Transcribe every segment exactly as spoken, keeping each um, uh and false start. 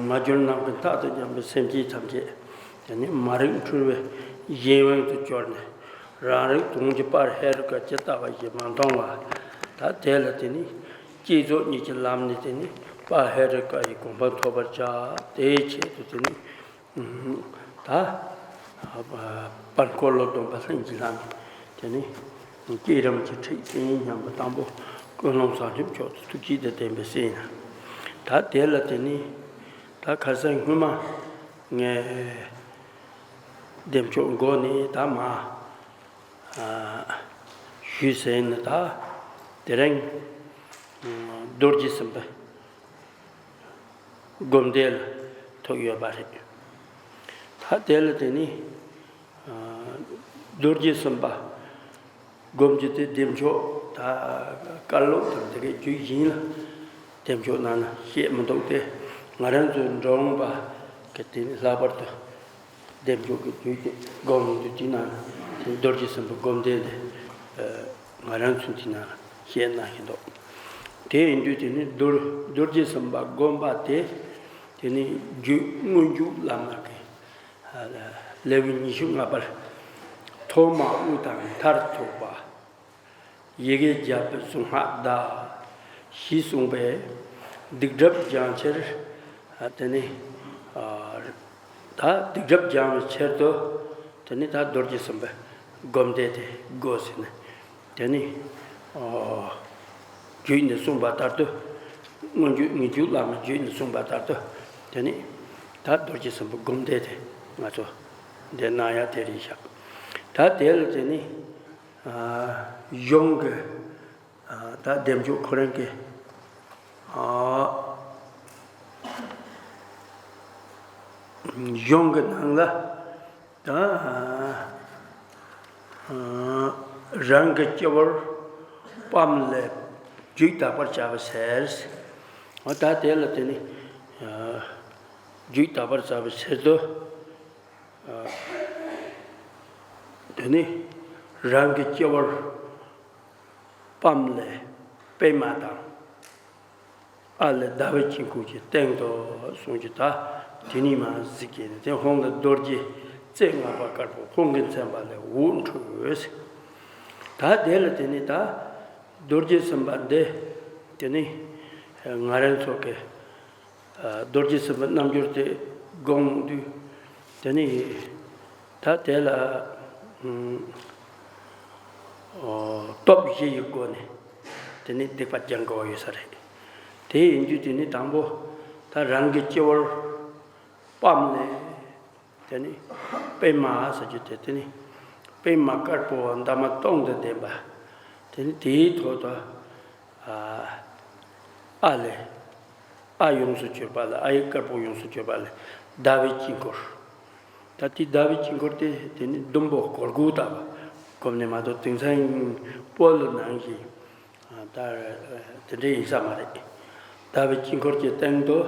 མ་གྱུར་ནམ་མཁའི་མཐའ་དང་མཉམ་པའི་སེམས་ཅན་ཐམས་ཅད་དེ་ནི་མ་རིག་འཁྲུལ་བའི་གཞན་དབང་དུ་གྱུར་ནས། རང་རིག་དོན་གྱི་དཔལ་ཧེ་རུ་ཀ་ཇི་ལྟ་བ་བཞིན་མ་མཐོང་བ། ད་དེ་ལ་དེ་ནི་བསྐྱེད་རྫོགས་གཉིས་ཀྱི་ལམ་ནས་དེ་ནི་དཔལ་ཧེ་རུ་ཀ་ཡི་གོ་འཕང་ཐོབ་པར་བྱ། དེའི་ཆེད་དུ་དེ་ནི་ད་དཔལ་འཁོར་ལོ་སྡོམ་པ་ལྷུན་གྱིས་བླངས་ནས་དེ་ནི་བསྐྱེད་རིམ་གྱི་ཁྲིད་ཡིན་སྙམ་པ་དང་པོ་ཀུན་སློང་བཟང་ཕྱོགས་མཆོག་ཏུ་ཐུགས་བསྐྱེད་དང་ལྡན་པའི་སེམས་ཡིན། ད་དེ་ལ་དེ་ནི་ད་ཁ་སང་སྔོན་མ་ངས་བདེ་མཆོག་འགོ་ནས་ད་མ་ཞུས་ཟིན་ནས། ད་དེ་རིང་རྡོ་རྗེ་སེམས་དཔའི་སྒོམ་བཟླས་ལ་ཐུག་ཡོད་པ་རེད། ད་དེ་ལ་དེ་ནི་རྡོ་རྗེ་སེམས་དཔའ་སྒོམ་རྒྱུ་དེ་བདེ་མཆོག་ད་བཀའ་སློབ་དང་དེ་གའི་རྒྱུད་བཞིན་ལ་བདེ་མཆོག་ནང་ན་བཤད་མི་འདུག་སྟེ། ང་རང་ཚོའི་འབྲི་གུང་པ་གི་དེ་ནི་ལྷག་པར་དུ་བདེ་མཆོག་གི་རྒྱུད་དེ་སྒོམ་འདུག་དེ་ནང་ན་རྡོ་རྗེ་སེམས་དཔའི་སྒོམ་བཟླས་དེ་ང་རང་ཚོའི་དེ་ནང་ན་བཤད་གནང་བཞིན་འདུག་དེ་ཡིན་དུས་དེ་ནི་རྡོ་རྡོ་རྗེ་སེམས་དཔའི་སྒོམ་པ་དེ་དེ་ནི་རྒྱུད་སྔོན་འཇུག་བླ་མ་གི་ལེའུ་ཉི་ཤུ་ལྔ་པར། ཐོག་མར་དབུ་དང་མཐར་ཐུག་པ། ཡི་གེ་བརྒྱ་པའི་གཟུངས་སྔགས་བཟླ། ཞེས་གསུངས་པས་སྡིག་སྒྲིབ་སྦྱང་ཕྱིར། དེ་ནི་ད་སྡིག་སྒྲིབ་སྦྱང་བའི་ཕྱིར་དུ་དེ་ནི་ད་རྡོ་རྗེ་སེམས་དཔའི་སྒོམ་བཟླས་དེ་དགོས་ཟེར་ནས། དེ་ནི་རྒྱུད་ནས་གསུངས་པ་ལྟར་དུ། སྔོན་འཇུག་ངེས་འཇུག་བླ་མའི་རྒྱུད་ནས་གསུངས་པ་ལྟར་དུ། དེ་ནི་ད་རྡོ་རྗེ་སེམས་དཔའི་སྒོམ་བཟླས་དེ་ང་ཚོ་འདི་གནང་ཡ་དེ་རེད་ཤག་ད་དེ་ལ་དེ་ནི་གཞུང་གི་ད་བདེ་མཆོག་ཁོ་རང་གི་གཞུང་གི་ནང་ལ། ད་རང་གི་སྤྱི་བོར་པའམ་ལས་རྒྱུད་དག་པར་བྱ་བའི་ཕྱིར། ད་དེ་ལ་དེ་ནི་རྒྱུད་དག་པར་བྱ་བའི་ཕྱིར་དུ། དེ་ནི་རང་གི་སྤྱི་བོར་པའམ་ལས་པདྨ་དང་། ཨ་ལས་ཟླ་བའི་དཀྱིལ་འཁོར་གྱི་སྟེང་དུ་གསུངས་ཀྱི། ད་དེ་ནི་མ་གཟིགས་ཀྱི་ནི་དེ་ཧོང་གི་རྡོ་རྗེ་རྩེ་ལྔ་པ་དཀར་པོ་ཧོང་གི་མཚན་པ་ལས་འོད་འཕྲོས། ད་དེ་ལ་དེ་ནི་ད་རྡོ་རྗེ་སེམས་དཔའ་འདི་དེ་ནི་ང་རང་ཚོ་གི་རྡོ་རྗེ་སེམས་དཔའི་རྣལ་འབྱོར་དེ་སྒོམ་དུས་དེ་ནི་ད་དེ་ལ་སྟོབས་བཞི་ཡི་སྒོ་ནས་དེ་ནི་སྡིག་པ་སྦྱང་དགོས་ཡོད་ས་རེད། དེ་ཡིན་དུས་དེ་ནི་དང་པོ་ད་རང་གི་སྤྱི་བོར་པའམ་ལས། དེ་ནི་པདྨ་ཟེར་རྒྱུ་དེ་དེ་ནི་པདྨ་དཀར་པོ་འདབ་མ་སྟོང་དང་ལྡན་པ། དེ་ནི་དེའི་ཐོག་ཏུ་ཨ་ལས་ཨ་ཡོངས་སུ་གྱུར་པ་ལ། ཨ་ཡིག་དཀར་པོ་ཡོངས་སུ་གྱུར་པ་ལས་ཟླ་བའི་དཀྱིལ་འཁོར། ད་དེ་ཟླ་བའི་དཀྱིལ་འཁོར་དེ་དེ་ནི་ཟླུམ་པོ་གོར་གུག་ལྟ་བུ་བསྒོམས་ནས་མ་གཏོགས་དེང་སང་སྤོ་ལོ་ནང་བཞིན། ད་དེ་འདྲ་ཡིན་ས་མ་རེད། ཟླ་བའི་དཀྱིལ་འཁོར་གྱི་སྟེང་དུ་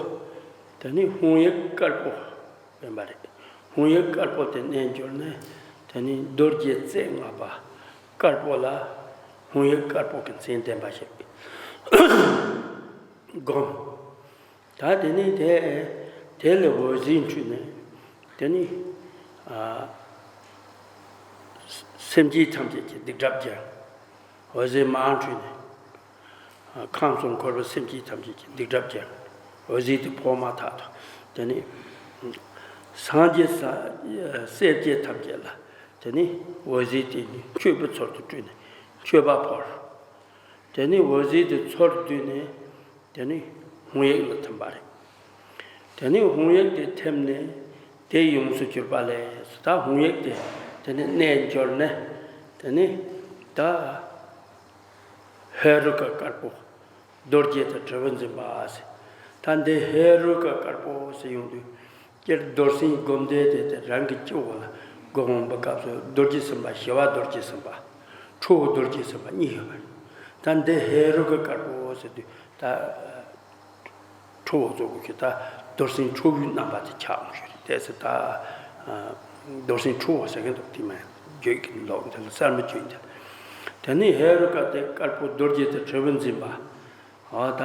དེ་ནི་ཧཱུྃ་ཡིག་དཀར་པོ་བསྟན་པ་རེད། ཧཱུྃ་ཡིག་དཀར་པོ་དེ་གནས་འགྱུར་ནས་དེ་ནི་རྡོ་རྗེ་རྩེ་ལྔ་པ་དཀར་པོ་ལ་ཧཱུྃ་ཡིག་དཀར་པོ་གི་མཚན་བསྟན་པ་ཞིག་བསྒོམ། ད་དེ་ནི་དེ་དེ་ལས་འོད་ཟེར་འཕྲོས་ནས་དེ་ནི་ཨ་སེམས་ཅན་ཐམས་ཅད་ཀྱི་སྡིག་སྒྲིབ་སྦྱང་། འོད་ཟེར་མར་འཕྲོས་ནས་ཨ་ཁམས་གསུམ་འཁོར་བའི་སེམས་ཅན་ཐམས་ཅད་ཀྱི་སྡིག་སྒྲིབ་སྦྱང་། འོད་ཟེར་དེ་ཕོག་མ་ཐག་ཏུ་དེ་ནི་སངས་རྒྱས་ས་སྲས་བཅས་ཐམས་ཅད་ལ་དེ་ནི་འོད་ཟེར་དེ་ནི་མཆོད་པའི་ཚུལ་དུ་སྤྲུལ་ནས་མཆོད་པ་ཕུལ། དེ་ནི་འོད་ཟེར་དེ་ཚུར་བསྡུས་ནས་དེ་ནི་ཧཱུྃ་ཡིག་ལ་ཐིམ་པ་རེད། དེ་ནི་ཧཱུྃ་ཡིག་དེ་ཐིམ་ནས་དེ་ཡོངས་སུ་གྱུར་པ་ལས། ད་ཧཱུྃ་ཡིག་དེ་དེ་ནི་གནས་འགྱུར་ནས་དེ་ནི་ད་ཧེ་རུ་ཀ་དཀར་པོ་རྡོ་རྗེ་དང་དྲིལ་བུ་འཛིན་པ་ཟེར། ད་འདི་ཧེ་རུ་ཀ་དཀར་པོ་ཟེར་ཡོང་དུས། སྤྱིར་རྡོར་སེམས་སྒོམ་བཟླས་དེ་དེ་རང་གི་སྤྱི་བོ་ལ་སྒོམ་འོང་བའི་སྐབས་སུ་རྡོ་རྗེ་སེམས་དཔའ་ཞི་བ་རྡོ་རྗེ་སེམས་དཔའ། ཁྲོ་བོ་རྡོ་རྗེ་སེམས་དཔའ་གཉིས་ཡོད་པ་རེད། ད་འདི་ཧེ་རུ་ཀ་དཀར་པོ་ཟེར་དུས་ད་ཁྲོ་བོ་ཚོ་གི་ད་རྡོར་སེམས་ཁྲོ་བོའི་རྣམ་པ་དེ་ཆགས་འོང་ཞིག་རེད། དེ་ཚེ་ད་རྡོར་སེམས་ཁྲོ་བོ་ཟེར་མཁན་འདུག་དེ་མ་ཡིན། བརྗོད་ཀྱི་ལོག་འདི་ལ་གསར་མ་བརྗོད་འདི། དེ་ནས་ཧེ་རུ་ཀ་དེ་དཀར་པོ་རྡོ་རྗེ་དང་དྲིལ་བུ་འཛིན་པ། འོ་ད་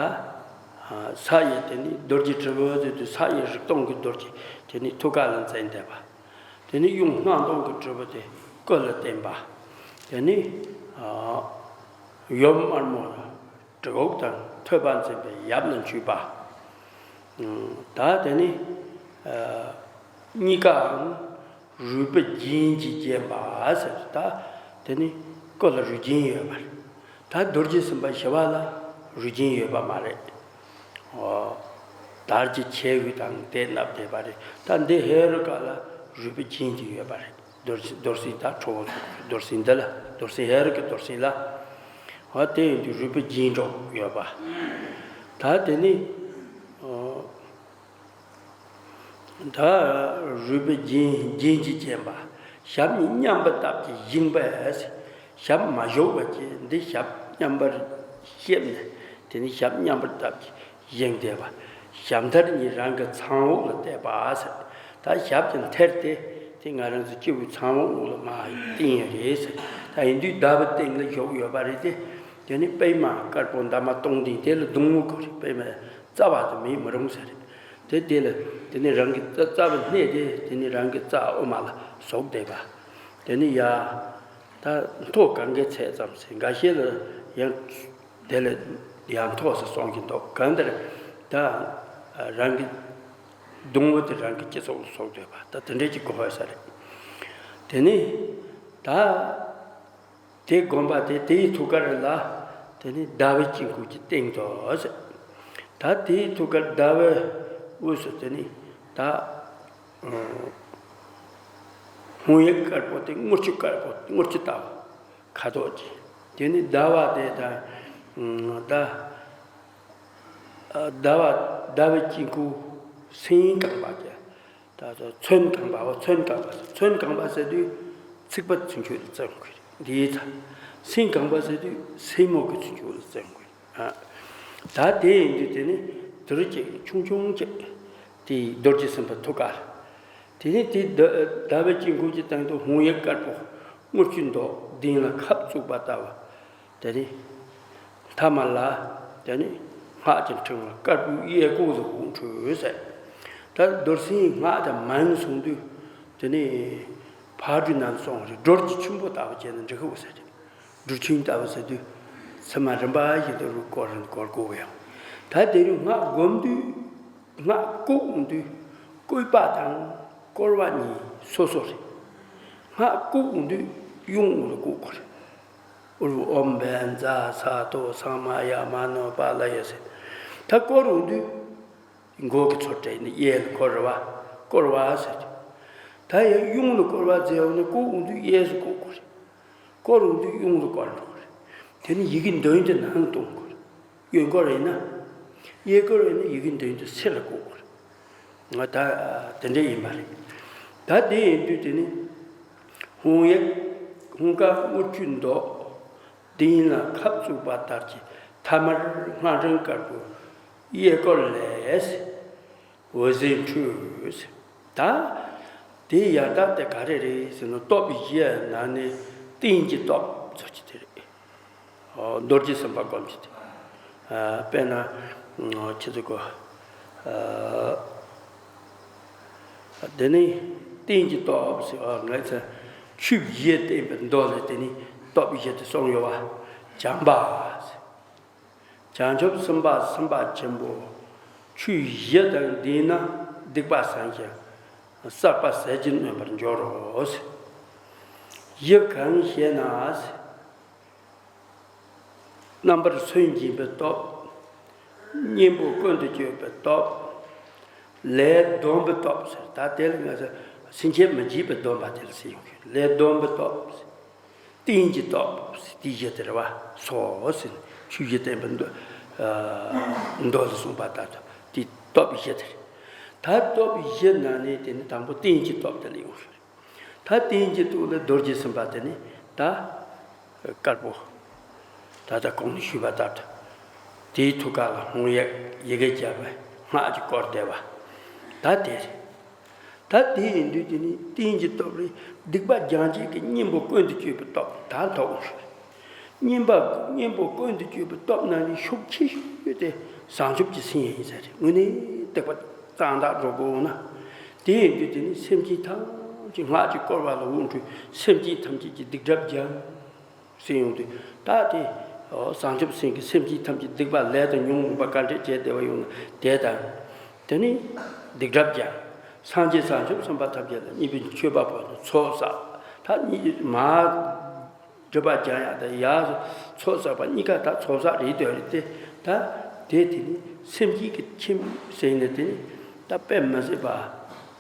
ས་ཡི་དེ་ནི་རྡོ་རྗེ་དྲིལ་བུ་ཟེར་དུས་ས་ཡི་རིག་སྟོང་གི་རྡོ་རྗེ་དེ་ནི་ཐུགས་ཀ་ལ་འཛིན་བསྡད་པ། དེ་ནི་ཡུམ་སྣང་སྟོང་གི་དྲིལ་བུ་དེ་སྐུ་ལ་བསྟན་པ། དེ་ནི་ཡུམ་དམར་མོ་གྲི་གུག་དང་ཐོད་པ་འཛིན་པའི་ཡབ་ལ་འཁྱུད་པ། ད་དེ་ནི་གཉིས་ཀའང་རུས་པའི་རྒྱན་གྱིས་བརྒྱན་པ་ཟེར། ད་དེ་ནི་སྐུ་ལ་རུས་རྒྱན་ཡོད་པ་རེད། ད་རྡོ་རྗེ་སེམས་དཔའ་ཞི་བ་ལྷ་རུས་རྒྱན་ཡོད་པ་མ་རེད། འོ། དར་གྱི་ཁྱེའུ་དང་དེ་མནབས་བསྡད་པ་རེད། ད་འདི་ཧེ་རུ་ཀ་ལ་རུས་པའི་རྒྱན་དེ་ཡོད་པ་རེད། རྡོར་རྡོར་སེམས་ད་ཁྲོ་བོ་རྡོར་སེམས་འདི་ལ་རྡོར་སེམས་ཧེ་རུ་ཀའི་རྡོར་སེམས་ལ། འོ་དེ་ཡིན་དུས་རུས་པའི་རྒྱན་འདྲ་ཡོད་པ། ད་དེ་ནི། འོ། ད་རུས་པའི་རྒྱན་རྒྱན་གྱིས་བརྒྱན་པ། ཞབས་གཉིས་མཉམ་པར་བརྡབས་ཀྱིས་བཞེངས་པས། ཞབས་མ་ཞུགས་པ་ཅིག་འདི་ཞབས་མཉམ་པར་བཤེབས་ནས་དེ་ནི་ཞབས་མཉམ་པར་བརྡབས་ཀྱིས་བཞེངས་བསྡད་པ། ཞབས་མཐར་གཉིས་རང་གི་ཚངས་འོག་ལ་གཏད་པ་ཟེར། ད་ཞབས་ཀྱི་མཐར་དེ་དེ་ང་རང་ཚོ་སྤྱི་བོའི་ཚངས་འོག་ལ་མར་བསྟན་ཡོད་རེད་ཟེར། ད་ཡིན་དུས་ཟླ་བའི་སྟེང་ལ་བཞུགས་ཡོད་པ་རེད་དེ། དེ་ནི་པད་མ་དཀར་པོ་འདབ་མ་སྟོང་ལྡན་དེ་ལ་གདུང་བ་དགོས་རེད། པད་མ་རྩ་བ་དེ་མེད་མི་རུང་ཟེར། དེ་དེ་ལ་དེ་ནི་རང་གི་རྩ་རྩ་བའི་སྣེ་དེ་དེ་ནི་རང་གི་རྩ་དབུ་མ་ལ་ཟུག་བསྡད་པ། དེ་ནི་ཡ། ད་མཐོ་གང་གི་ཚད་ཙམ་ཟེར་འགའ་ཤས་ལ་ཡང་དེ་ལས་ཡང་མཐོ་ཟེར་གསུང་གི་འདུག་གང་ལྟར་ད་རང་གི་གདུང་བ་དེ་རང་གི་སྤྱི་ཚོགས་ལ་ཟུག་བསྡད་པ་ད་དེ་འདྲས་ཀྱི་གོ་བ་ས་རེད། དེ་ནི་ད། དེ་བསྒོམ་པ་དེ་དེའི་ཐུགས་ཀར་ལ་དེ་ནི་ཟླ་བའི་དཀྱིལ་འཁོར་གྱི་སྟེང་དུ་ཟེར། ད་དེའི་ཐུགས་ཀར་ཟླ་བའི་དབུས་སུ་དེ་ནི་ད་ཧཱུྃ་ཡིག་དཀར་པོ་དེ་དངུལ་ཆུ་དཀར་པོ་དངུལ་ཆུ་ལྟ་བུ་ཁ་དོག་ཅིག་དེ་ནི་ཟླ་བ་དེ་ད་ད་ཟླ་བ་ཟླ་བའི་དཀྱིལ་འཁོར་སེང་གང་པ་ཅན། ད་ཚོན་གང་པའོ། ཚོན་གང་པ་ཚོན་གང་པ་ཟེར་དུས་ཚིག་པ་ཚུན་ཆོད་ལ་བརྩི་དགོས་རེད། འདིའི་ཚ་སེང་གང་པ་ཟེར་དུས་སེན་མོ་གི་ཚུན་ཆོད་ལ་བརྩི་དགོས་རེད། ད་དེ་ཡིན་དུས་དེ་ནི་དུར་གྱི་ཆུང་ཆུང་ཅིག་དེ་རྡོ་རྗེ་སེམས་དཔའི་ཐུགས་ཀ་ལ། དེ་ནི་དེ་ཟླ་བའི་དཀྱིལ་འཁོར་གྱི་སྟེང་དུ་ཧཱུྃ་ཡིག་དཀར་པོ་དངུལ་ཆུའི་མདོག་གདན་ལ་ཁབ་བཙུགས་པ་ལྟ་བུ། དེ་ནི་ཐ་མ་ལ་དེ་ནི་སྔགས་ཀྱི་ཕྲེང་བ་དཀར་པོའི་གཡས་སྐོར་དུ་འཁྲུལ་ཟེར། ད་རྡོར་སེམས་སྔགས་དང་མ་ཡིན་གསུངས་དུས་དེ་ནི་ཕག་གྲུའི་ནང་སོང་རེད། སྦྲུལ་གྱི་ཆུན་པོ་ལྟ་བུ་བྱས་ན་འགྲིག་གི་ཟེར། སྦྲུལ་ཆུན་ལྟ་བུ་ཟེར་དུས་ཚད་མ་རིམ་པ་བཞིན་དུ་རུ་སྐོར་རིན་སྐོར་དགོས་ཡང་། ད་དེ་རུ་སྔགས་བསྒོམ་དུས་སྔགས་བཀུག་འོང་དུས་བཀོད་པ་དང་བསྐོར་བ་གཉིས་སོ་སོ་རེད། སྔགས་བཀུག་འོང་དུས་གཡོན་འོག་ལ་བཀུག་དགོས་རེད། ཨུ་རུ་ཨོཾ་བཛྲ་ས་ཏྭ་ས་མ་ཡ་མ་ནོ་པཱ་ལ་ཡེ་ཟེར། ད་བསྐོར་འོང་དུས་མགོ་གི་ཚོ་སྤྲད་ནས་གཡས་ལ་བསྐོར་བ་བསྐོར་བ་ཟེར། ད་ཡང་གཡོན་ལ་བསྐོར་བ་མཛད་འོང་ན་བཀུག་འོང་དུས་གཡས་སུ་བཀུག་དགོས་རེད། བསྐོར་འོང་དུས་གཡོན་ལ་བསྐོར་འགྲོ་དགོས་རེད། དེ་ནི་ཡི་གེ་འདོན་དུས་ནང་གཏོང་དགོས་རེད། གཡོན་སྐོར་ཡིན་ན། གཡས་སྐོར་ཡིན་ན་ཡི་གེ་འདོན་དུས་སེ་ལ་བཀུག་དགོས་རེད། ང་ད་དེ་འདྲ་ཡིན་པ་རེད། ད་དེ་ཡིན་དུས་དེ་ནི་ཧཱུྃ་ཡིག་ཧཱུྃ་ཀ་དངུལ་ཆུའི་མདོག་གདན་ལ་ཁབ་བཙུགས་པ་ལྟར་གྱི་ཐ་མར་སྔགས་ཕྲེང་དཀར་པོ་གཡས་སྐོར་ལས་འོད་ཟེར་འཕྲོས། ད་དེ་ཡང་དག་དེ་ག་རེ་རེད་ཟེར་ན་སྟོབས་བཞི་ནང་ནས་རྟེན་གྱི་སྟོབས་ཟེར་གྱི་དེ་རེད། ཨོ། རྡོ་རྗེ་སེམས་དཔའ་སྒོམ་གྱི་དེ། ཨ། དཔེར་ན་ཁྱེད་ཚོ་གོ། ཨ། དེ་ནི་རྟེན་གྱི་སྟོབས་ཟེར་བ་ང་ཚོ་ཆོས་བཞི་བསྟན་པའི་མདོ་ལས་དེ་ནི་སྟོབས་བཞི་དེ་གསུངས་ཡོད་པ། བྱམས་པ་ཟེར། བྱང་ཆུབ་སེམས་དཔའ་སེམས་དཔའ་ཆེན་པོ། ཆོས་བཞི་དང་ལྡན་ན་སྡིག་པ་སངས་ཤིང་། བསགས་པ་ཟད་ཀྱིས་ནོན་པར་འགྱུར་རོ་ཟེར། བཞི་གང་ཞེ་ན་ཟེར། རྣམ་པར་སུན་འབྱིན་པའི་སྟོབས། གཉེན་པོ་ཀུན་ཏུ་སྤྱོད་པའི་སྟོབས། ལས་སྡོམ་པའི་སྟོབས་ཟེར། ད་དེ་ལ་ང་ཚོ་སེམས་ཅན་མི་འཇིགས་པའི་སྡོམ་པ་དེ་ལ་ཟེར་ཡོང་གི། ལས་སྡོམ་པའི་སྟོབས། རྟེན་གྱི་སྟོབས་ཟེར་དེ་བཞི་དེ་རེད་པ། སོ་ཟེར་ཆོས་བཞི་བསྟན་པའི་མདོ། ཨ། མདོ་ལ་གསུངས་པ་ལྟར་དུ་དེ་སྟོབས་བཞི་དེ་རེད། ད་སྟོབས་བཞི་ནང་ནས་དེ་ནི་དང་པོ་རྟེན་གྱི་སྟོབས་དེ་ལ་ཡོང་གི་རེད། ད་རྟེན་གྱི་སྟོབས་ལ་རྡོ་རྗེ་སེམས་དཔའ་དེ་ནི་ད་དཀར་པོ། ད་ལྟ་གོང་ནས་ཞུས་པ་ལྟར་དུ། དེའི་ཐུགས་ཀ་ལ་ཧཱུྃ་ཡིག་ཡི་གེ་བརྒྱ་པའི་སྔགས་ཀྱིས་བསྐོར་བསྡད་པ། ད་དེ་རེད། ད་དེ་ཡིན་དུས་དེ་ནི་རྟེན་གྱི་སྟོབས་རེད། སྡིག་པ་སྦྱང་བྱེད་ཀྱི་གཉེན་པོ་ཀུན་ཏུ་སྤྱོད་པའི་སྟོབས་ད་ཐོབ་འོང་ཞུ། གཉེན་པ་གཉེན་པོ་ཀུན་ཏུ་སྤྱོད་པའི་སྟོབས་རྣམས་ནི་ཤུགས་ཆེ་ཤོས་དེ་བྱང་ཆུབ་ཀྱི་སེམས་ཡིན་ས་རེད། དངོས་གནས་སྡིག་པ་གཙང་དག་འགྲོ་དགོས་ན། དེ་ཡིན་དུས་དེ་ནི་སེམས་ཅན་ཐམས་ཅད་སྔགས་ཀྱིས་བསྐོར་བ་ལ་དབུ་འཁྲུགས། སེམས་ཅན་ཐམས་ཅད་ཀྱི་སྡིག་སྒྲིབ་སྦྱང་ཟེར་ཡོང་དུས། ད་དེ་བྱང་ཆུབ་སེམས་ཀྱི་སེམས་ཅན་ཐམས་ཅད་སྡིག་པ་ལས་དང་ཉོན་མོངས་པ་ག་འདྲས་བྱས་བསྡད་པ་ཡོང་ན་དེ་དང་། དེ་ནི་སྡིག་སྒྲིབ་སྦྱང་། སངས་རྒྱས་བྱང་ཆུབ་སེམས་དཔའ་ཐམས་ཅད་ལ་གཉེན་པོའི་མཆོད་པ་ཕུལ་ནས་ཚོགས་བསགས། ད་གཉིས་མ་སྒྲིབ་པ་སྦྱང་ཡག་དང་ཡར་ཚོགས་བསགས་པ་གཉིས་ཀ་ད་ཚོགས་བསགས་རེད་འདོད་རེད་དེ། ད་དེ་དེ་ནི་སེམས་བསྐྱེད་ཀྱི་ཁྱིམ་ཟེར་ནས་དེ་ནི་ད་དཔེ་མི་སྲིད་པ།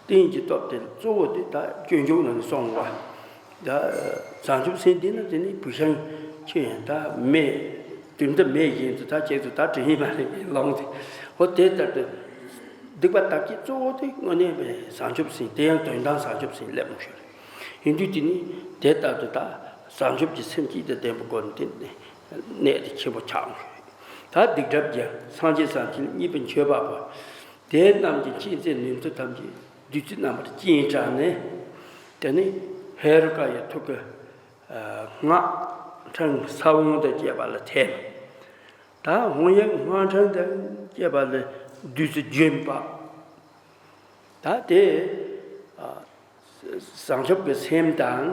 རྟེན་གྱི་སྟོབས་དེ་གཙོ་བོ་དེ་ད་སྤྱོད་འཇུག་ནང་ནས་གསུངས་པ། ད་བྱང་ཆུབ་སེམས་འདི་ནི་དེ་ནི་བུ་ཤིང་ཁྱོད་ཡང་ད་མེད། དུས་འདི་མེད་བཞིན་དུ་ད་ཁྱེད་ཚོ་ད་དྲན་ཡིན་མ་རེད་ལོང་དེ། འོ་དེ་ལྟར་དུ་སྡིག་པ་དག་གི་གཙོ་བོ་དེ་དངོས་གནས་བྱང་ཆུབ་སེམས་དེ་ཡང་དོན་དམ་བྱང་ཆུབ་སེམས་སླེབས་མི་ཤོར། ཡིན་དུས་དེ་ནི་དེ་ལྟར་དུ་ད་བྱང་ཆུབ་ཀྱི་སེམས་བསྐྱེད་དེ་ལྡན་པའི་སྒོ་ནས་དེ་ནི་གནད་དེ་ཆེན་པོ་ཆགས་མི་ཤོར། ད་སྡིག་སྒྲིབ་སྦྱང་། སངས་རྒྱས་བྱང་ཆུབ་གཉེན་པོའི་མཆོད་པ་ཕུལ། དེ་རྣམས་ཀྱི་མཁྱེན་བརྩེ་ནུས་མཐུ་ཐམས་ཅད་བདུད་རྩི་རྣམ་པར་སྤྱན་དྲངས་ནས། དེ་ནི་ཧེ་རུ་ཀ་ཡི་ཐུགས་ཀྱི་སྔགས་ཕྲེང་ས་བོན་དང་བཅས་པ་ལ་ཐིམ། ད་ཧོང་ཡིག་སྔགས་ཕྲེང་དང་བཅས་པ་ལ་བདུད་རྩི་ལྗོན་པ། ད་དེ་བྱང་ཆུབ་ཀྱི་སེམས་དང་།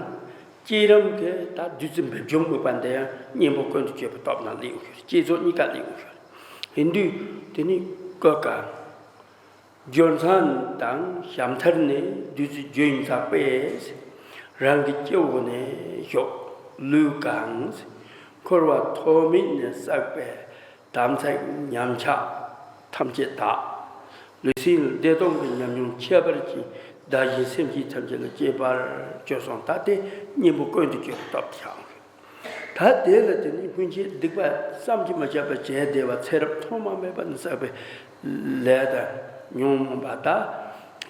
བསྐྱེད་རིམ་གྱི་ད་བདུད་རྩི་འབེབས་སྦྱོང་དམིགས་པ་འདི་ཡང་གཉེན་པོ་ཀུན་ཏུ་སྤྱོད་པའི་སྟོབས་རྣམས་སླེབས་ཡོང་ཤོར། བསྐྱེད་རྫོགས་གཉིས་ཀ་སླེབས་ཡོང་ཤོར། ཡིན་དུས་དེ་ནི་ཀུན་དགའ་སྦྱོར་མཚམས་དང་ཞབས་མཐར་ནས། བདུད་རྩི་ལྗོན་ཚ་པས། རང་གི་སྤྱི་བོ་ནས་ཞོག་ལུས་གང་། འཁོར་བ་ཐོག་མེད་ནས་བསགས་པའི་དམ་ཚིག་ཉམས་ཆག་ཐམས་ཅད་དག། ལུས་སེམས་ལ་བདེ་སྟོང་གི་ཉམས་མྱོང་ཁྱད་པར་ཅན། བདག་གཞན་སེམས་ཅན་ཐམས་ཅད་ལ་སྐྱེ་བར་གྱུར་སོང་། ད་དེ་གཉེན་པོ་ཀུན་ཏུ་སྤྱོད་པའི་སྟོབས་ཀྱང་། ད་དེ་ལ་དེ་ནི་སྔོན་ཆད་སྡིག་པ་བསམ་གྱིས་མི་ཁྱབ་པ་བྱས་བསྡད་པ། ཚེ་རབས་ཐོག་མ་མེད་པ་ནས་བསགས་པའི་ལས་དང་ཉོན་མོངས་པ་དང་།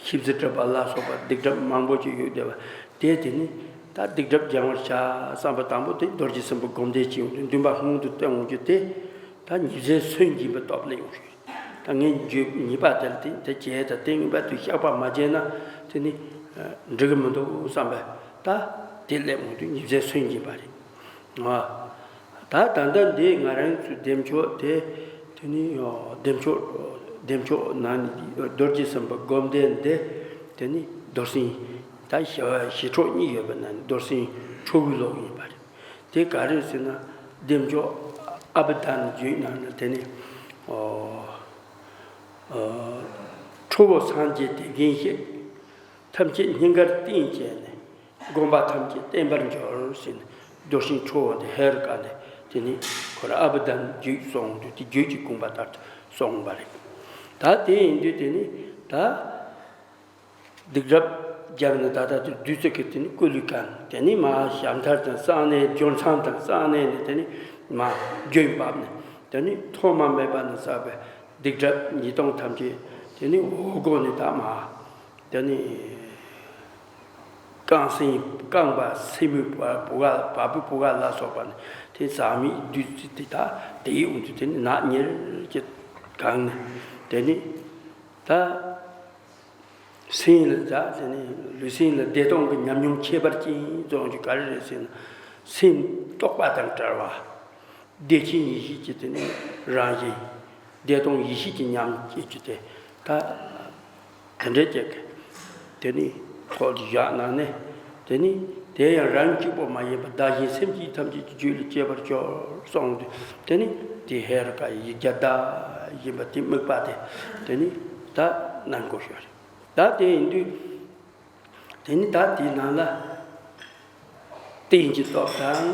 ཤེས་བྱའི་སྒྲིབ་པ་ལ་སོགས་པ་སྡིག་སྒྲིབ་མང་པོ་ཅིག་ཡོད་བསྡད་པ། དེ་དེ་ནི་ད་སྡིག་སྒྲིབ་སྦྱང་བར་བྱ་བསམ་པ་དང་པོ་དེ་རྡོ་རྗེ་སེམས་དཔའི་སྒོམ་བཟླས་ཅིག་ཡོང་དུས་འདུན་པ་སྔོན་དུ་བཏོན་འོང་རྒྱུ་དེ། ད་ཉི་ཟེར་སུན་འབྱིན་པའི་སྟོབས་སླེབས་ཡོང་ཤོག་ད་ངས་འཇུག་ཉེས་པ་དེ་ལ་དེ་དེ་བྱས་ད་དེ་ངེས་པར་དུ་བཤགས་པ་མ་བྱས་ན་དེ་ནི་འགྲིག་གི་མི་འདུག་བསམ་པས། ད་དེ་སླེབས་འོང་དུས་ཉི་ཟེར་སུན་འབྱིན་པ་རེད། ང་ད་ད་ལྟ་འདི་ང་རང་ཚོའི་བདེ་མཆོག་དེ། དེ་ནི་བདེ་མཆོག་བདེ་མཆོག་ནང་ནས་རྡོ་རྗེ་སེམས་དཔའི་སྒོམ་བཟླས་འདི། དེ་ནི་རྡོར་སེམས་ད་ཞི་བ་ཞི་ཁྲོ་གཉིས་ཡོད་པའི་ནང་ནས་རྡོར་སེམས་ཁྲོ་བོའི་ཀློང་ཡིན་པ་རེད། དེ་ག་རེ་ཟེར་ན། བདེ་མཆོག་ཨ་བྷི་དྷཱ་ནི་བརྗོད་ནང་ན་དེ་ནི། ཨོ། ཨོ། ཁྲོ་བོ་སངས་རྒྱས་དེ་བཞིན་གཤེགས། ཐམས་ཅད་སྙིང་གར་བསྟིམ་བྱས་ནས། དགོངས་པ་ཐམས་ཅད་བརྟན་པར་འགྱུར་ཟེར་ནས། རྡོར་སེམས་ཁྲོ་བོ་འདི་ཧེ་རུ་ཀ་འདི་དེ་ནི་ཁོ་ར་ཨ་བྷི་དྷཱ་ནི་བརྗོད་གསུངས་དུས་དེ་བརྗོད་ཀྱི་དགོངས་པ་ལྟར་དུ་གསུངས་པ་རེད། ད་དེ་ཡིན་དུས་དེ་ནི་ད། སྡིག་སྒྲིབ་སྦྱངས་ནས་ད་ལྟ་དུ་བདུད་རྩི་གིས་དེ་ནི་སྐུ་ལུས་གང་། དེ་ནི་མ་ཞབས་མཐར་དང་གསང་གནས་སྦྱོར་མཚམས་དང་གསང་གནས་ནས་དེ་ནི་མ་ལྗོན་བབས་ནས། དེ་ནི་ཐོག་མ་མེད་པ་ནས་བསགས་པའི་སྡིག་སྒྲིབ་ཉེས་ལྟུང་ཐམས་ཅད་དེ་ནི་འོག་སྒོ་ནས་ད་མ། དེ་ནི་རྐང་སེན་རྐང་པ་སེན་མོའི་བ་བུ་ག་བ་སྤུའི་བུ་ག་ལ་སོགས་པ་ནི་དེ་ཟག་མེད་བདུད་རྩི་དེ་དག་དེའི་དབུས་སུ་དེ་ནི་ནག་ཉེར་གྱིས་གང་ནས་དེ་ནི་ད། སེམས་ལ་ད་དེ་ནི་ལུས་སེམས་ལ་བདེ་སྟོང་གི་ཉམས་མྱོང་ཁྱད་པར་ཅན་རྫོགས་རྒྱུ་ག་རེ་རེད་ཟེར་ན། སེམས་རྟོག་པ་དང་བྲལ་བ། བདེ་ཆེན་ཡེ་ཤེས་ཀྱི་དེ་ནི་རང་བཞིན། བདེ་སྟོང་ཡེ་ཤེས་ཀྱི་ཉམས་སྐྱེ་རྒྱུ་དེ་ད་དེ་འདྲའི་ཅིག་གི་དེ་ནི་ཐོག་ཏུ་བཞག་ན་ནི། དེ་ནི་དེ་ཡང་རང་གཅིག་པོ་མ་ཡིན་པར་བདག་གཞན་སེམས་ཅན་ཐམས་ཅད་ཀྱི་རྒྱུད་ལ་སྐྱེ་བར་གྱུར་གསུངས་དུས། དེ་ནི་དེ་ཧེ་རུ་ཀ་ཡི་ཡིག་བརྒྱ་བཟླས་ཡིན་པ་དེ་དམིགས་པ་དེ་དེ་ནི་ད་གནང་དགོས་ཤོག་རེད། ད་དེ་ཡིན་དུས། དེ་ནི་ད་དེའི་ནང་ལ་རྟེན་གྱི་སྟོབས་དང་།